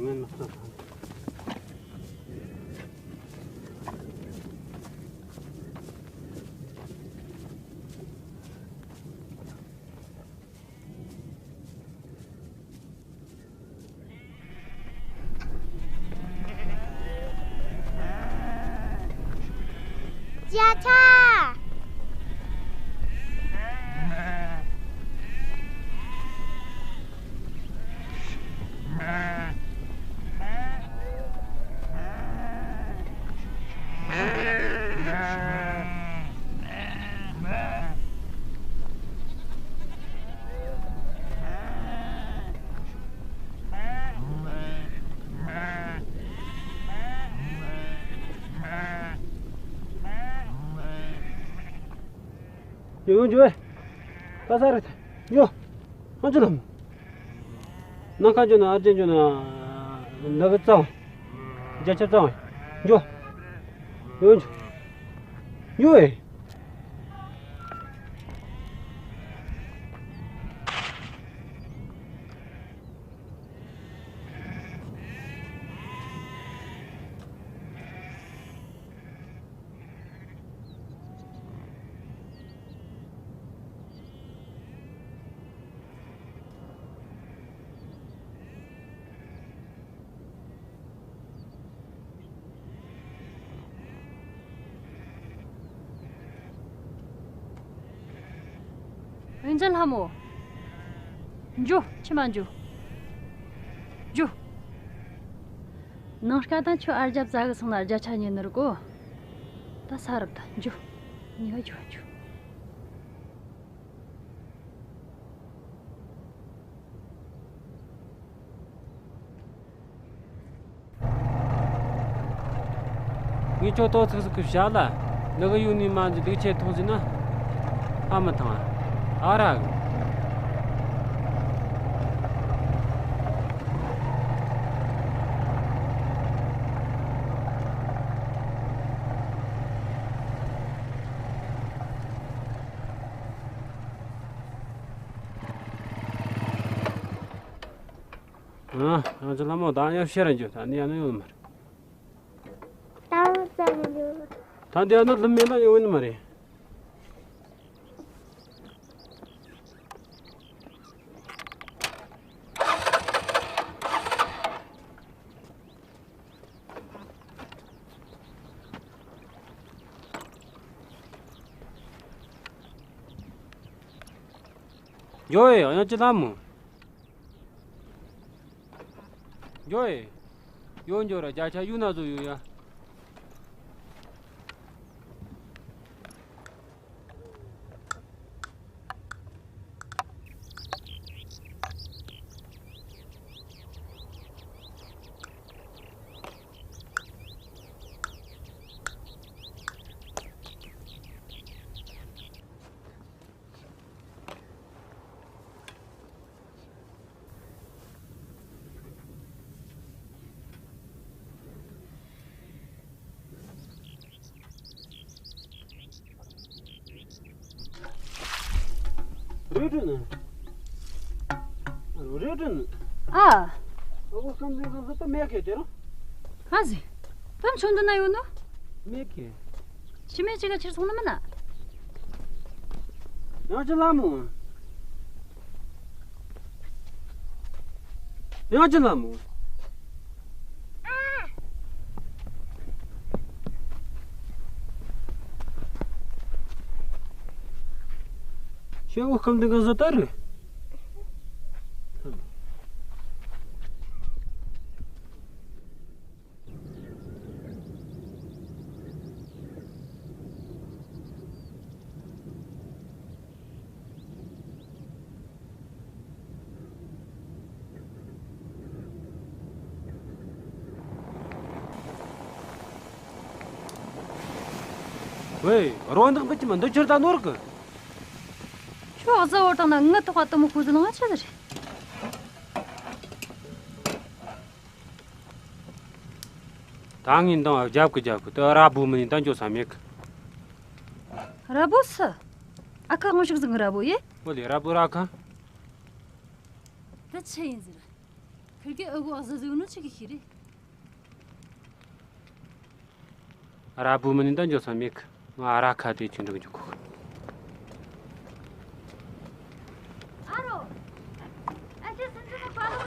ང་ནག་ཏོག་ཏོག་བརྒྱ་ཆ། ཡོང་འཇུ་བས། ད་ས་རེད། ཡོ། ཨ་ཅོ་ལམ། ནང་ཁ་འཇོ་ན་ཨར་ཅན་འཇོ་ན། ལ་གི་གཙང་། རྒྱ་ཆ་གཙང་། འཇོ། ཡོ་འཇོ། ཡོ་ཨེ། ཨེ་འཛིན་ལྷ་མོ། འཇུ། ཕྱི་མ་འཇུ། འཇུ། ནངས་ཀ་ད་ཁྱོད་ཨར་རྒྱབ་ཟ་གི་སོང་ན་བརྒྱ་ཆ་ཉེ་ནི་རེད་གོ། ད་ས་རུབ་ད་འཇུ། ཉེ་བ་འཇུ་འཇུ། ངས་ཁྱོད་ཏོག་ཙིག་ཟིག་གི་བཞག་ལ། ལི་གི་ཡུལ་ནས་མ་འཛི་ལུག་ཁྱེར་ཐོང་ཟིན་ན། ཨ་མི་ཐང་ཨ་ར་གི། ཨ། ང་ཚོ་ལྷ་མོ་ད་ཡང་ཤེས་ར་འཇོག་ད་ནི་ཡང་ན་ཡོང་ནི་མ་རེད། ད་ཡང་ཙམ་ཡོད། ད་འདི་ཡང་ན་ལུམ་མེད་ན་ཡོང་ནི་མ་རེད། ཡོ་ཡོ་ཡང་ཅི་ལ་མོ། འགྱོ་ཨེ། ཡོ་འགྱོ་ར་བརྒྱ་ཆ་གཡུག་ན་བཟོ་ཡོད་ཡ། རེད་དྲན། རེད་དྲན། ཨ། ཨ་ཁུ་ཁམས་ཚན་ཁམས་ཚན་ད་མེད་གི་དེ་རང་། ཨ་ཟི། ད་ཆུང་དུ་ན་ཡོད་ནོ། མེད་གི། ཕྱི་མེད་ཅིག་ག་ཕྱིར་སོང་ནི་མིན་ན། ཡང་ཅི་ལ་མོ། ཡང་ཅི་ལ་མོ། ཤེས་འོ་ཁམས་འདི་ག་བཟོ་ལྟ་རེད། ཝེ། རོ་འདག་འབུད་ཀྱི་མི་འདི་ཁྱེར་ད་ནོར་གི། ཁྱོད་གཟི་བོར་བཏང་ན་ངའི་ཐོག་ག་དུ་མོ་ཁུ་ཟི་ལང་ཆི་ཟིག་རེད། ད་ངས་འདང་རྒྱབ་གི་རྒྱབ་གི་དུ་ར་བུ་མི་ནི་ད་འགྱོ་ས་མེད་གི། ར་བུ་སུ། ཨ་ཁ་ངོ་ཤུགས་ཟིག་གི་ར་བུ་ཡེ། ཨོ་ལེ་ར་བུ་ར་ཁ། དེ་ཆི་ཡིན་ཟེར། ཁིར་གི་ཨུ་གུ་ཨ་ཟི་ཟི་ནོ་ཆི་གི་ཤི་རེད། ར་བུ་མི་ནི་ད་འགྱོ་ས་མེད་གི། ང་ར་ཁ་དེ་ཆུང་འགྲིག་འཇུག་གོ། ཨ་རོ། ཨ་ཅེ་སེམས་ཅན་པ་ལོ།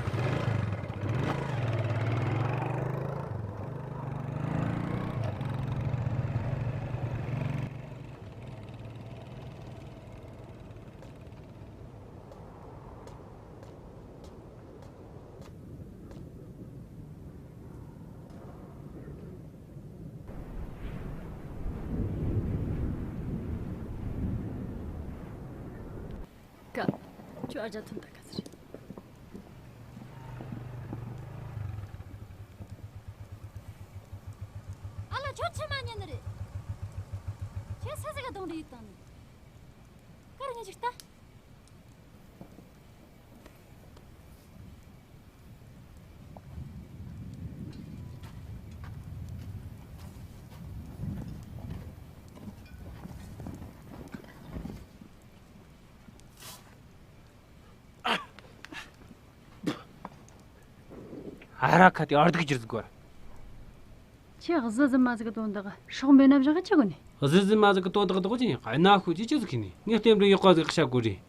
ཀ། ཁྱོད་ཨ་ཅག་ཐོན་ད་ག་ཚོད་རེད། ཨ་ལ་ཁྱོད་ཆི་མ་ཉན་ནི་རེད། ཁྱོད་སུ་ཟིག་ག་གདོང་འདྲེ་ཡིད་བཏང་ནི། ཀར་ངས་ཅིག་ལྟ། ཨ་ར་ཁ་དེ་ཨར་སྡུག་ཅིག་ཟིག་གོ། ཁྱེད་གཟི་ཟི་མ་ཟི་གི་དོན་དག་སྲོག་འབེན་ན་བཞག་གི་ཆི་གོ་ནི། གཟི་ཟི་མ་ཟི་གི་དོན་དག་དག་ཅི་ཡིན་ཨ་ན་ཤོད་ཅི་ཅི་ཟིག་གི་ནི་ངས་རྟེན་འབྲེལ་ཡག་པ་ཟིག་བྱ་དགོས་རེད།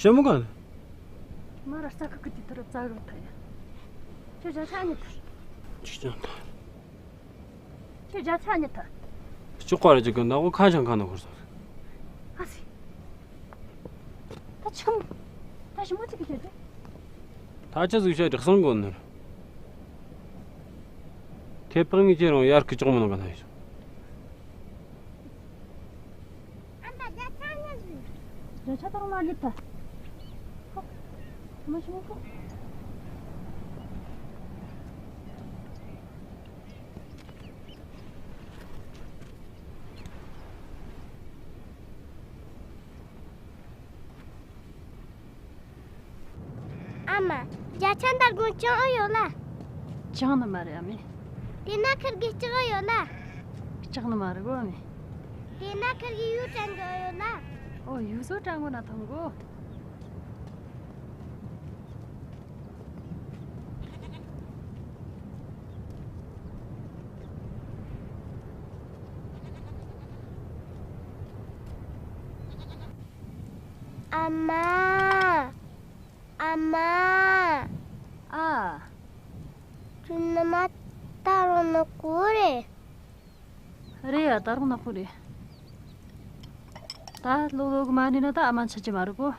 ཞྭ་མོ་གང་། མ་ར་ས་ཁུག་གི་དེ་ཐོར་རྩ་གི་ཐ་ཡ། ཁྱོད་བྱ་ཆ་ཉི་ཐར། ཅིག་ཅང་ཐ། ཁྱོད་བྱ་ཆ་ཉི་ཐར། ཅོག་ག་ར་ཅིག་གི་ནག་པོ་ཁ་ཆང་ཁ་ན་ཧོར་སོང་། ཨ་སི། ད་ཆི་མོ། ད་ཞི་མོ་ཅིག་གི་ཁྱོད་དེ། ད་ཆ་ཟིག་བྱ་དྲག་སང་གོ་ནོར། ཐེ་པག་ངེས་ཅི་རང་ཡར་ཁི་ཅོག་མོ་ནང་ག་ན་ཡོད། རྒྱ་ཆ་དང་མ་གི་ད། ཁོ། མ་ཤི་མ་ཁོ། ཨ་མ། རྒྱ་ཆ་འདར་དགོན་ཅང་ཨེ་ཡོད་ལ། ཅང་ནི་མ་རེད་ཨ་མེ། དེ་ན་ཁིར་གི་ལྕགས་ཨེ་ཡོད་ལ། ལྕགས་ནི་མ་རེད་གོ་ཨ་མེ། དེ་ན་ཁིར་གི་ཡུལ་ཅན་གི་ཨེ་ཡོད་ལ། ཨོ་ཡུལ་བཟོ་དྲ་ངོ་ན་ཐང་གོ། མ། ཨ་མ། ཨ། ཁྱོད་ནི་མ་ད་རུང་ནི་གོ་རེད། རེད་ཡ། ད་རུང་ནག་པོ་རེད། ད་ལོ་ལོ་གི་མ་ནི་ན་ད་ཨ་མ་འཆི་གི་མ་རེད་གོ།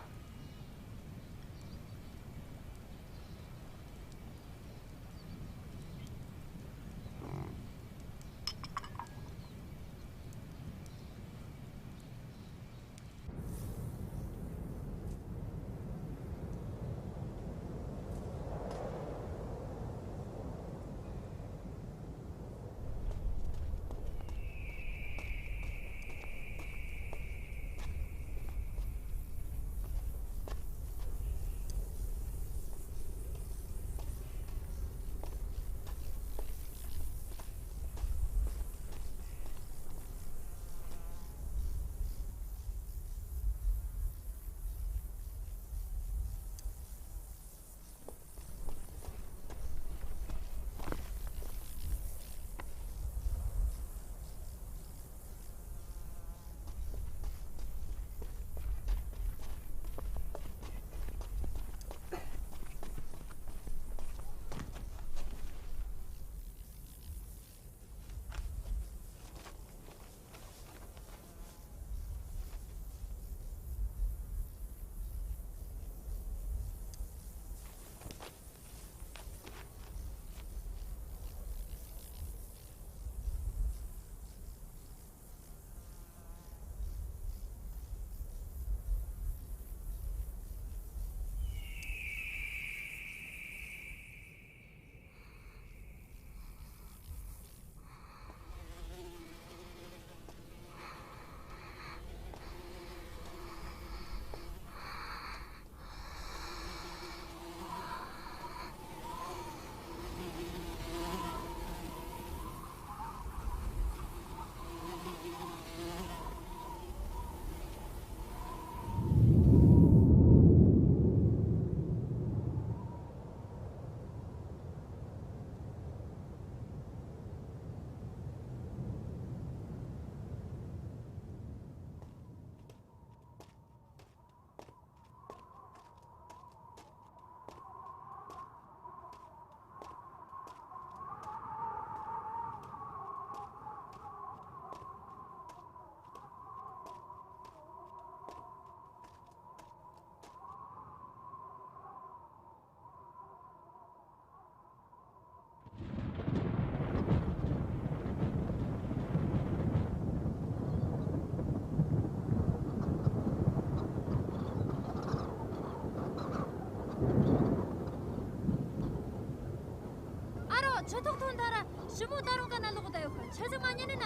ཨ་རོ། ཆུ་ཐོག་ཐོན་ཐ་ར། ཞི་མོ་ད་རུང་ག་ན་ལོག་ད་ཡོད་ཁ། ཆུ་ཟིག་མ་ཉན་ནི་ན།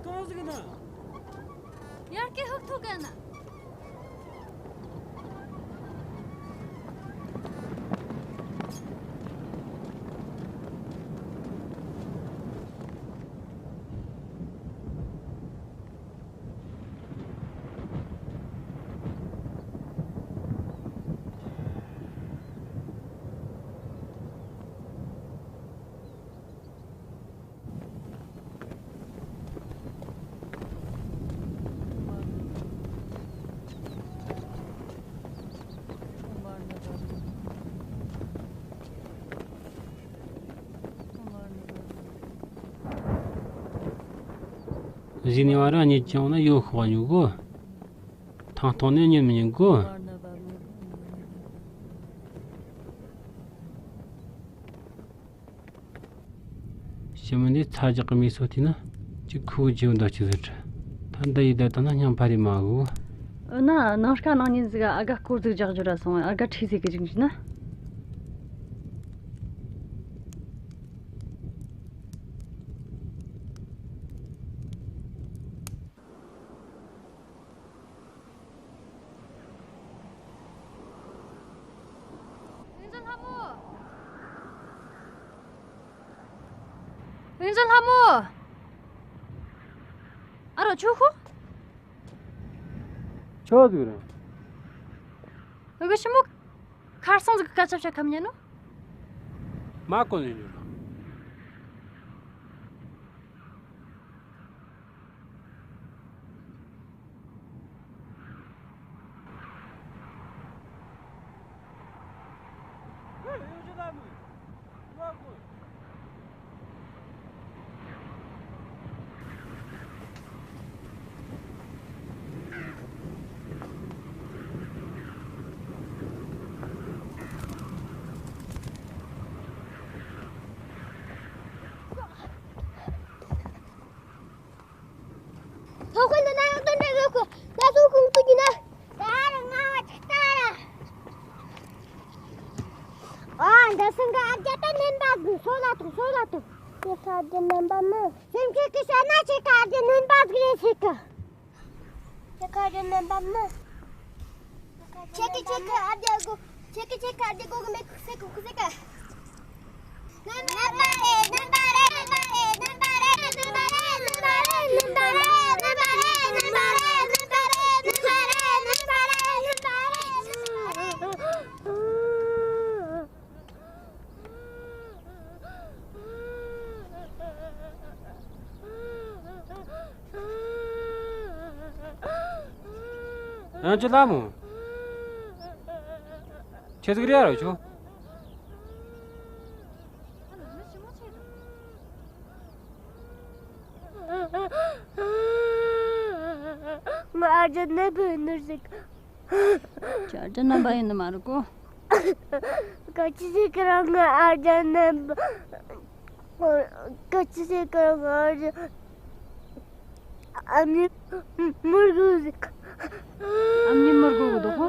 གང་ཟིག་ན། ཡར་ཀེ་ཧུག་ཐུག་ག་ན། གཞི་ནས་བ་ར་གཉིད་ཀྱང་ན་ཡོད་ཤོག་ཉོ་གོ། ཐང་སྟོང་ནས་གཉིད་མི་ཉན་གོ། ཞི་མོ་འདི་ཚ་རྒྱག་གི་མི་སོ་དེ་ན་ཅིག་ཁུ་བོ་ཇེ་འདོ་ཅིག་ཟེར། ད་འདི་ཡི་ད་ད་ན་སྙིང་ཕ་རི་མ་གོ། འོ་ན་ནང་དཀའ་ནང་ཉིན་ཟིག་ཨ་ག་སྐོར་ཟིག་རྒྱག་རྒྱུ་ར་སོང་། ཨ་ག་ཁྲིས་ཟིག་གི་ཅིག་ཞུ་ན། ཨིན་ཛོ་ལྷ་མོ། ཨིན་ཛོ་ལྷ་མོ། ཨ་རོ་ཆོ་ཁོ། ཆོ་ཟིག་རེད། ཨ་གི་ཞི་མོ། ཁར་སང་ཟིག་ག་ཆབ་ཆ་ཁམ་ཉན་ནོ། མ་གོ་ནས་ཉོ་ར། ཁ་རྒྱུ་ནན་པ་མི། སེམས་ཁྲལ་གི་བཤད་ན་ཁྱེད་ཁ་རྒྱུ་ནན་པ་ཟིག་རེད་ཟེར་གི། ཁྱེད་ཁ་རྒྱུ་ནན་པ་མི། ཁྱེད་ཀྱི་ཁྱེད་ཀྱི་ཨ་རྒྱ་གོ། ཁྱེད་ཀྱི་ཁྱེད་ཀྱི་ཨ་རྒྱ་གོ་གི་མེ་ཁུག་སེ་ཁུག་སེ་ཀ། ཡང་ཅི་ལ་མོ། ཁྱེད་ཟིག་རེད་ར་ཆོ། ང་ཨ་ཅག་ནད་པའི་ནོར་ཟིག་ཁྱོད་ཨ་ཅག་རྣམ་པ་ཡིན་ནི་མ་རེད་གོ། ག་ཅི་ཟིག་གི་རང་ང་ཨ་ཅག་རྣམ་པ། ག་ཅི་ཟིག་གི་རང་ང་ཨ་ཅག་ཨ་མྱེས་མི་དགོས་ཟིག་ཨ་མྱེས་མི་དགོས་གི་འདུག་གོ།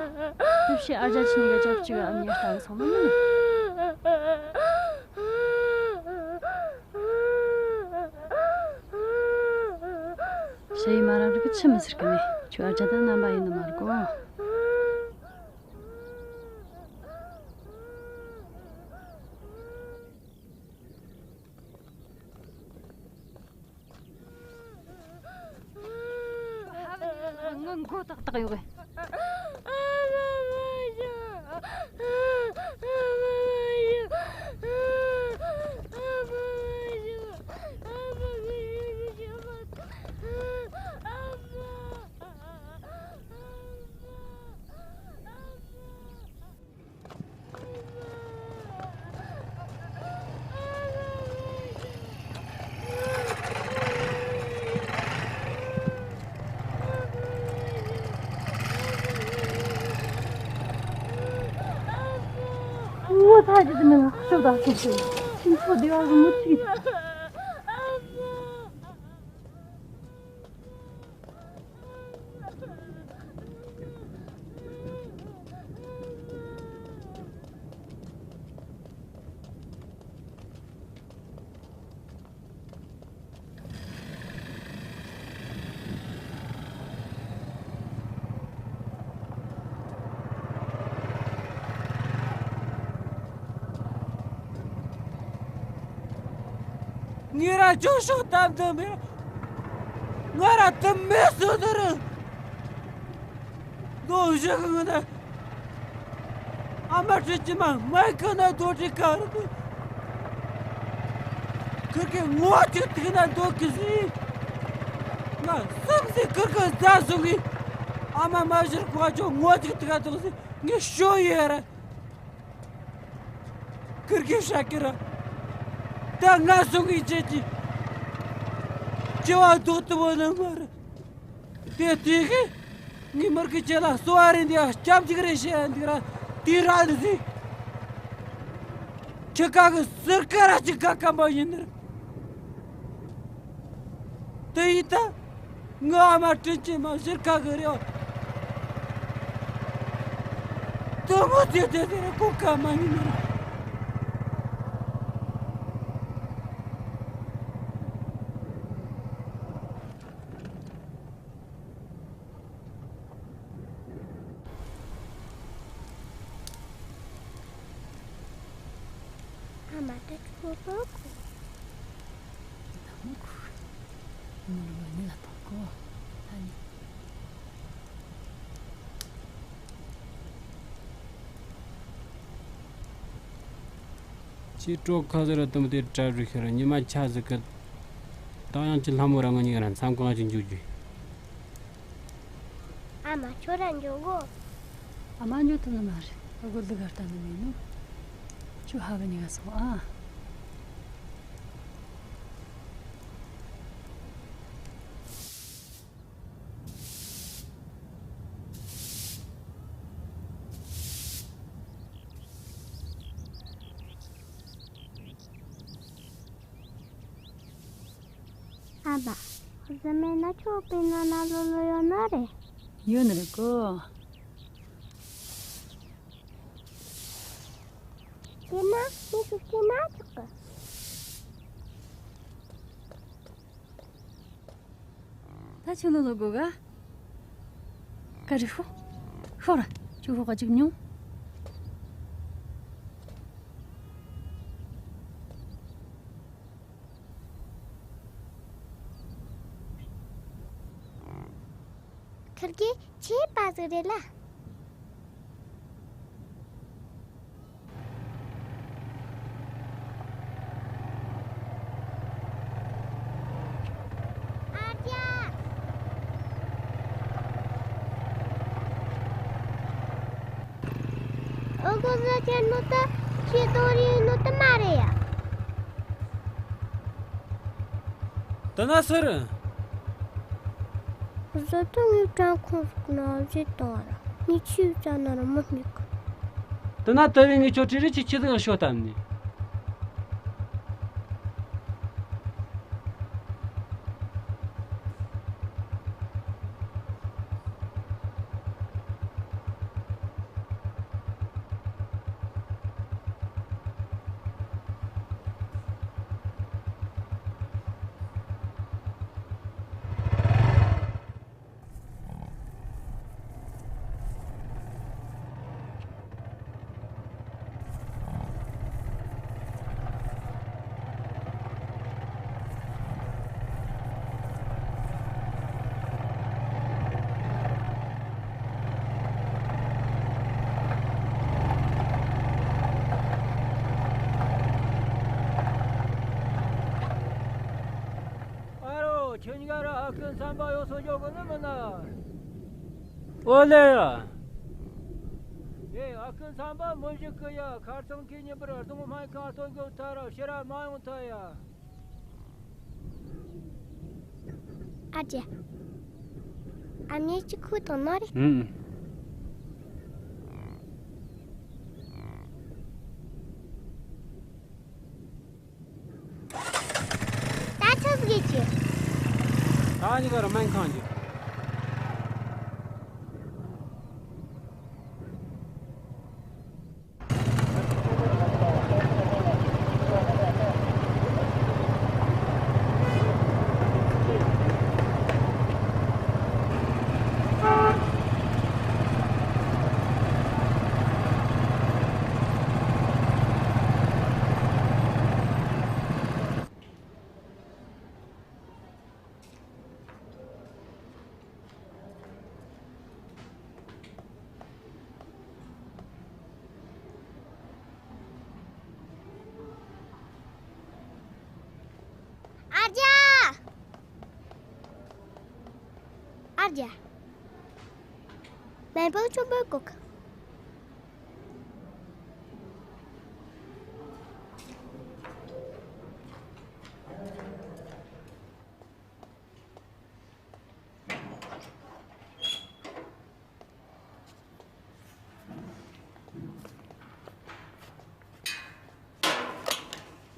ཐབས་ཤེས་ཨ་ཅག་ཆི་ཉི་ག་ཅག་གཅིག་ཨ་མྱེས་ལྟ་གི་སོང་ནི་མིན། ཞེ་ཡི་མ་རང་རིག་གི་ཆི་མི་ཟེར་གི་མེད། ཁྱོད་ཨ་ཅག་དང་རྣམ་པ་ཡིན་ནི་མ་རེད་གོ། ངའི་མགོ་ཏག་ཏག་ཡོད་གི། ངོ་ཚ་རྒྱུ་དེ་མིན་ལ་ཤོག་དང་ཤོག་ཤོག་ཁྱིམ་ཚོ་བདེ་བ་རུ་མུ་ཚིག་ངས་ར་ཅོ་ཤོག་དམ་དུ་མེད། ང་ར་དུ་མེད་སོ་དུ་རུ། ལོ་བཞི་གི་སྔོན་ན་ཨ་མ་ཁྲི་ཅི་མ་མའི་ཁ་ན་རྡོ་ཁྲི་ཁ་རུ་དུ། ཁིར་གི་ངོ་གཅིག་ཐིག་ན་འདོད་གི་ཟིན། ང་སེམས་སི་ཁིར་གི་རྫ་སོང་གི། ཨ་མ་མ་བཞིར་ཁོ་ཅོ་ངོ་གཅིག་ཐིག་ན་འདོད་ཟིན། ངས་ཤོ་ཡོད་ར། ཁིར་གི་ཤ་ཀི་ར། ད་ང་སོང་གི་ཅེ་ཅི། ཅེ་བ་དོ་དུ་བོ་ན་མ་ར། དེ་དུས་ཀྱི་ངའི་མིར་གི་ཁྱེད་ལ་གསོ་བ་རེ་འདི་སྐྱབས་འཇུག་རེ་བྱེད་འདི་ར་དེ་ར་འདི་ཟིག་ཁྱེད་ཀ་གི་ཟུར་ཀ་ར་ཅིག་ཀ་ཀམ་པ་ཡིན་ནི་ར། དེ་ཡིན་ད་ང་ཨ་མ་དྲིན་ཆེན་མ་ཟུར་ཀ་གི་རེ་བ། དུ་མོ་དེ་དེ་དེ་ར་ཀོ་ཀ་མ་ཡིན་ནི་ར། ཨ་མ་ད་ཆོག་གོ། ད་མོ་ཁུ། མོ་ལོ་ནི་ལ་ཐོག་གོ། ད་ནི། ཁྱེད་སྤྲོ་ཁ་ཟེར་ར་དུམ་དེ་གྲ་རུ་ཤར་ཉི་མ་ཆ་ཟིག་གི། ད་ཡང་ཁྱེད་ལྷ་མོ་ར་ང་གཉིས་ར་མཚམས་གང་ཞིག་འཇུག་རྒྱུ། ཨ་མ་ཁྱོད་ར་འཇུག་གོ། ཨ་མ་འཇུག་ཐུབ་ནི་མ་རེད། ཨ་གོ་ལི་གར་ལྟ་ནི་མེད་ནོ། ཁྱོད་ཧ་གི་ཉི་ག་སོང་ཨ། ཨ་ཕ། ཟི་མེད་ན་ཁྱོད་པའི་ནང་ན་ལོ་ལོ་ཡོད་ན་རེད། ཡོད་ནི་རེད་གོ། དེ་ན་མི་ཞིག་སྐྱེས་ན་ཆོག་གི། ད་ཁྱོད་ལོ་ལོ་དགོ་ག་ག་རེ་ཤོ། ཤོ་ར། ཁྱོད་ཤོ་ག་ཅིག་ཉུང་། ཁིར་གི་ཆེ་བ་ཟིག་རེད་ལ། ཨ་ཅག་ཨོ་ཁོ་ཟ་ཁྱེར་ནོ་ད་ཁྱེད་དོ་རེ་ནོ་ད་མ་རེད་ཡ། དེ་ན་སུ་རེད། བཟོ་ལྟ་ངའི་བྲང་ཁོངས་སུ་ན་བཟོས་བཏང་བ་ར་ངས་ཆུའི་རྩ་ན་ར་མི་སྨིག་གི། དེ་ན་དེ་རིང་ངས་ཁྱོད་བྲིས་རེ་ཆི་ཆི་ཟིག་ཤོད་བཏང་ནི། ཨ་རོ། ཁྱེད་གཉིས་ཀ་ར་ཨ་ཁུ་མཚམས་པ་ཡོད་སོ་འཇོག་གི་ནི་མིན་ན། ཨོ་ལེ་ཡ། ཨེ་ཨ་ཁུ་མཚམས་པ་མི་བཞུགས་གི་ཡ། ཁར་སང་གི་ཉིན་པར་སྡོང་སྨན་ཁང་སྟོན་གི་ཐ་ར་ཕྱིར་ར་མ་ཡོང་ཐ་ཡ། ཨ་ཅེ། ཨ་མྱེས་ཅིག་ཁུ་དང་ན་རེ། ཨུམ། ད་ཆི་ཟིག་གི་ད་ཉི་ག་ར་སྨན་ཁང་གི། ཨ་རྒྱ། ཨ་རྒྱ། མེ་པོ་ཆུ་བོ་ཀོག་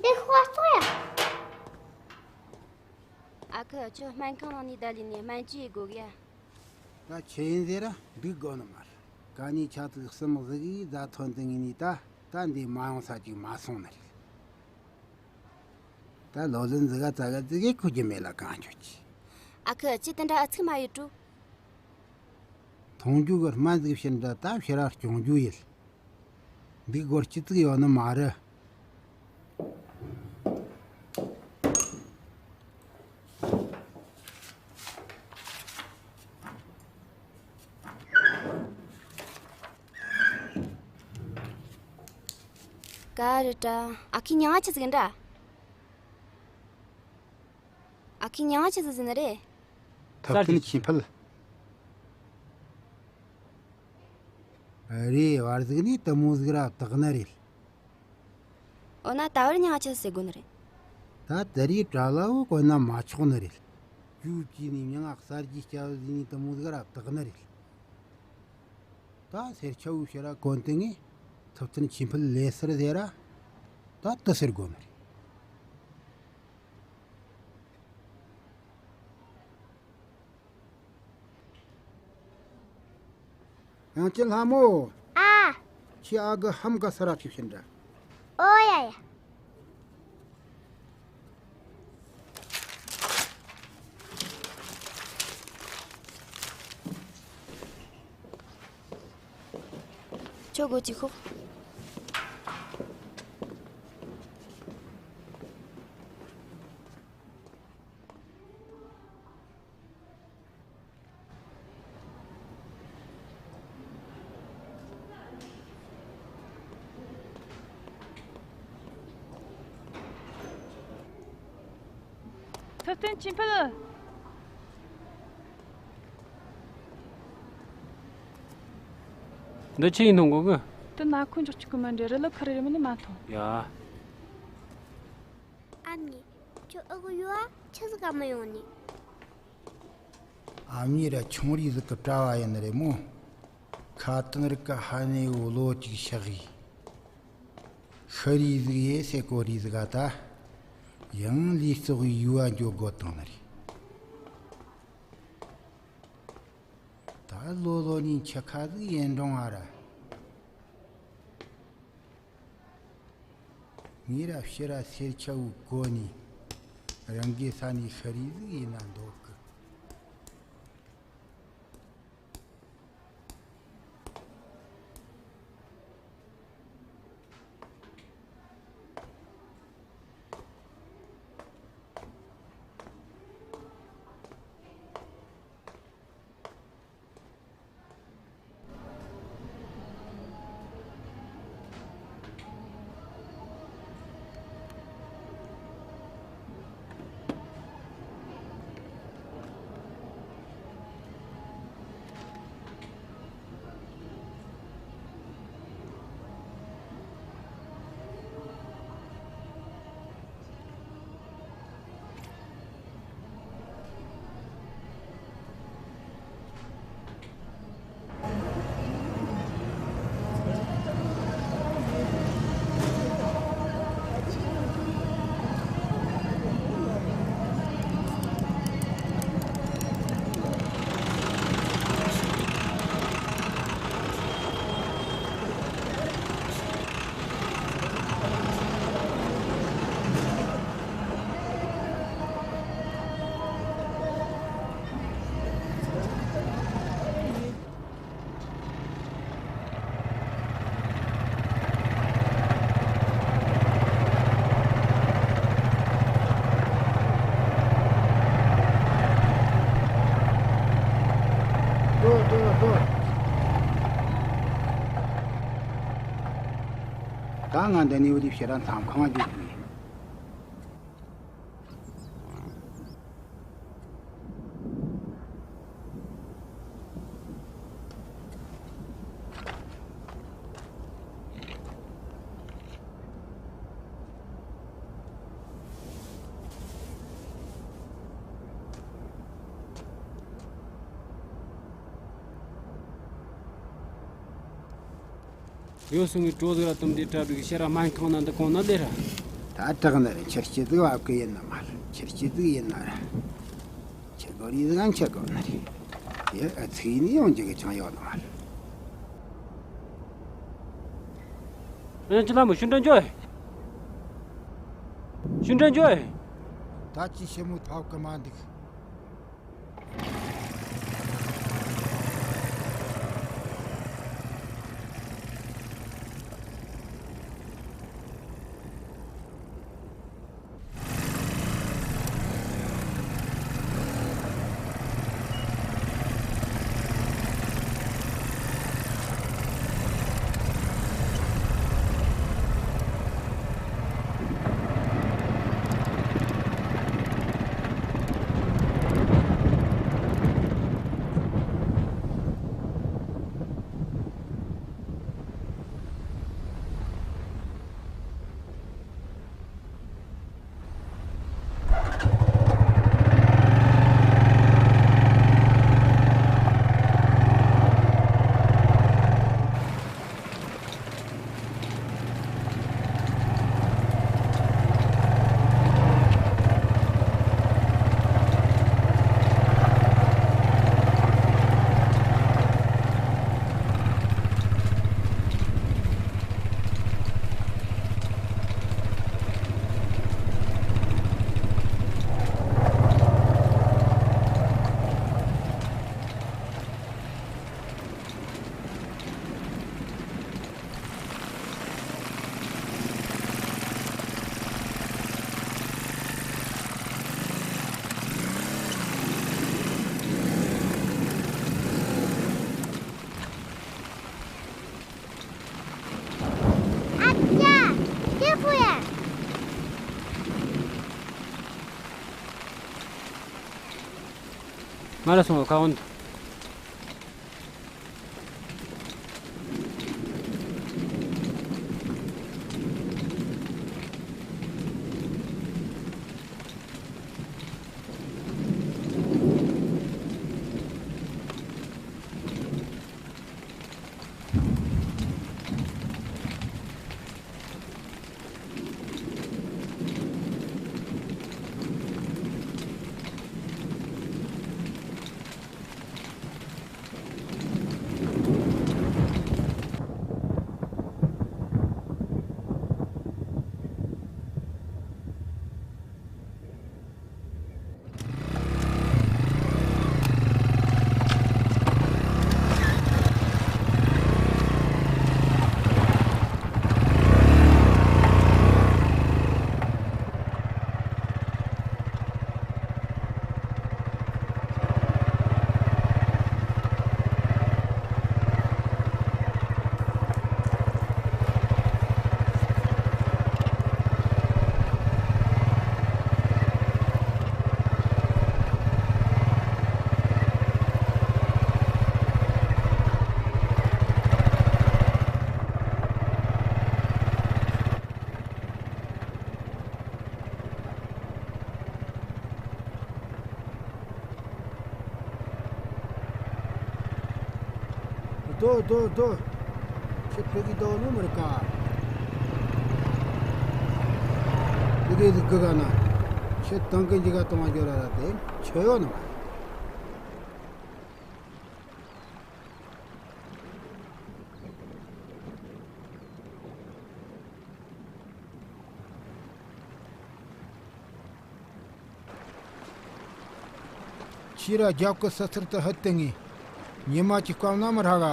འདི་ཁོ་སོ་ཡ། ཨ་ཁུ། ཁྱོད་སྨན་ཁང་ནང་ནས་བསྡད་ལས་ནས་སྨན་བཅོས་དགོས་གི་ཡ། ད་ཆི་ཡིན་ཟེར་ར་འདུག་དགོས་ནི་མ་རེད། ག་ནས་ཆ་ཚིག་གསུམ་བཟི་གིས་རྫ་ཐོན་དུ་ངེས་ནས་ད་ད་འདི་མ་ཡོང་ས་ཅིག་མ་སོང་ནི་རེད། ད་ལོ་ལོན་ཟི་ག་ཙ་ག་ཙི་གེ་ཁུ་རྒྱུ་མེད་ལ་གང་ཁྱོད་ཀྱིས། ཨ་ཁུ། ཅི་དེ་འདྲ་ཨ་ཚིག་མ་ཡོད་དྲུ། མཐོང་རྒྱུ་གི་སྨན་ཟིག་བྱིན་འདྲ་ད་ཕྱི་ར་སྐྱོང་རྒྱུ་ཡིན། འདི་སྒོར་ཅི་ཙིག་ཡོད་ནི་མ་རེད། ག་རེ་དྲ། ཨ་ཁུའི་མྱིང་ང་ཆི་ཟིག་ཡིན་དྲ། ཨ་ཁུའི་མྱིང་ང་ཆི་ཟིག་ཟེར་ནི་རེད། ཐུབ་བསྟན་ཆོས་འཕེལ། རེད། བར་ཟིག་ནས་དུ་མོ་ཟིག་ར་བཏགས་ནི་རེད། འོ་ན་ད་བར་མྱིང་ང་ཆི་ཟེར་དགོས་ནི་རེད། ད་དེ་རིང་གྲྭ་ལ་བོ་གོན་ན་མ་ཆོག་ནི་རེད། རྒྱུ་ཅི་ནས་མྱིང་ང་གསར་བརྗེ་སྐྱ་བོ་ཟིག་ནས་དུ་མོ་ཟིག་ར་བཏགས་ནི་རེད། ད་སེར་ཆ་བོའི་ཕྱི་ར་གོན་དེ་ངས་ཐུབ་བསྟན་ཆོས་འཕེལ་ལས་ཟེར་ཟེར་ར། ད་དུ་ཟེར་དགོས་ནི་རེད། དབྱངས་ཅན་ལྷ་མོ། ཨ། ཁྱེད་ཨ་གི་ཧམ་ག་ས་ར་ཁྲིད་ཕྱིན་འདྲ། ཨོ་ཡ་ཡ། སྒོ་གཅིག་ཤོག་ཐུབ་བསྟན་ཆོས་འཕེལ། འདི་ཆི་ཡིན་ནོ་གོ་གི། དེ་ན་ཁོ་འཇོག་ཆོག་གི་མི་འདྲ་རི་ལ་ཁ་རི་རི་མི་ནི་མ་མཐོང་། ཡ། ཨ་ནི། ཁྱོད་ཨ་གི་ཡུལ་ཨ་ཆི་ཟིག་ག་མི་ཡོང་ནི། ཨ་མྱེས་ར་ཆུང་རིགས་ཟིག་གི་གྲྭ་བ་ཡིན་ནི་རེད་མོ། ཁ་ཏང་རི་ཀ་ཧ་ནེ་བོ་ལོ་གཅིག་ཤག་གི། ཤི་རིས་ཟིག་ཡེ་སེ་གོ་རིས་ཟིག་ག་ད། ཡང་ལུས་སྲོག་གི་ཡུལ་བ་འགྱོ་དགོ་བཏང་ནི་རེད། ད་ལོ་ལོ་ནི་འཆི་ཁ་ཟིག་ཡིན་འགྲོང་ཨ་ར། ངེད་ར་ཕྱི་ར་སེར་ཆ་བོ་གོ་ནི། རང་གི་ས་ནི་ཤི་རིས་ཟིག་ཡིན་ན་འདོད་གི། ད་ང་འདི་ནས་འུ་དེ་ཕྱིར་མཚམས་ཁང་འཇུག་དགོས། ཡོད་སོང་ངས་གྲོ་ཟིག་ར་དུམ་དེ་གྲ་སྒྲིག་ཤེ་ར་སྨན་ཁང་ན་འདི་གོང་ན་ལེ་ར། ད་དྲག་ནི་རེད། ཁྱེར་སྐྱིད་ཟིག་བབ་གི་ཡིན་ན་མ་རེད། ཁྱེར་སྐྱིད་ཟིག་ཡིན་ན་ར། ཁྱེར་དགོས་རིགས་ཟིག་ཁྱེར་དགོས་ནི་རེད། དེ་ཨ་ཚིག་ནི་ཡོང་རྒྱུ་གི་ཅང་ཡོད་ནི་མ་རེད། ཨེ་ཅི་ལ་མོ་ཤུན་ཏྲན་འཇོ། ཤུན་ཏྲན་འཇོ། ད་ཅི་ཞེ་མོ་ཐབས་ཀི་མ་འདུག་ང་ལ་སོང་བ་ཁ་འོན། དོ་དོ་དོ། ཁྱེད་ཕ་གི་དོ་ནུ་མར་ཀ། ཕ་གི་གི་ག་ན། ཁྱེད་ཏང་གི་འཇིག་ག་གཏོང་བ་འཇོ་ར་ར་དེ་ཆོས་ཡོད་ནོ། ཕྱི་ར་རྒྱབ་ཀྱི་ས་ཚུར་དུ་ཧད་དེ་ངེས། ཉི་མ་གཅིག་སྐམ་ན་མི་རག་ག།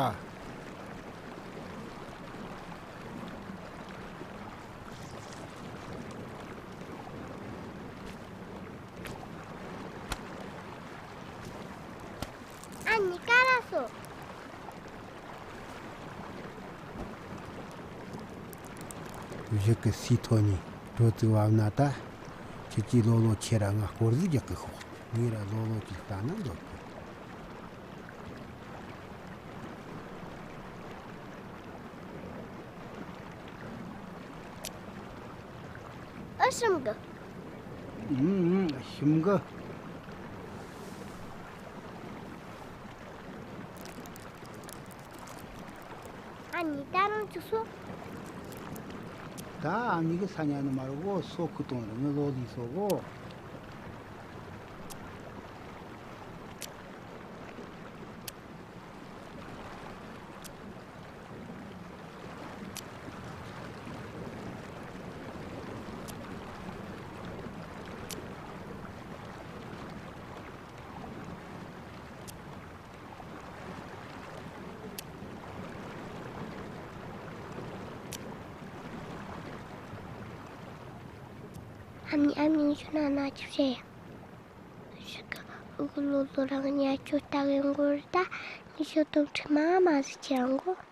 ཨ་ནི་ཀ་ར་སོ། གཞུག་གི་སའི་ཐོག་ནས་དྲོ་ཙིག་བབས་ན་ད། ཁྱེད་ཀྱིས་ལོ་ལོ་ཁྱེད་ར་ང་སྐོར་ཟིག་རྒྱག་གི་ཤོག། ངས་ར་ལོ་ལོ་ཅིག་ལྟ་ན་འདོད་གི། ཨ་ཞིམ་གི། ཨུམ་ཨུམ་ཞིམ་གི། ཨ་ནི་ད་རང་ཅིག་སོ། ད་ཨ་ནི་གི་ས་ཉ་ནི་མ་རུ་གོ་སོ་ཁུ་གཏོང་རུ་ངི་ལོ་ལི་སོ་གོ། ཨ་མྱེས་ཨ་མྱེས། ངས་ཁྱོད་ན་ན་ཅིག་བཤད་ཡ། ཞིག་གི་ཨུ་གུ་ལོ་ལོ་རང་ཉ་ཁྱོད་ལྟ་གི་མགོ་རེད་ད། ངས་ཁྱོད་དོན་ཁྲི་མ་མ་ཟིག་ཁྱེར་འགོ།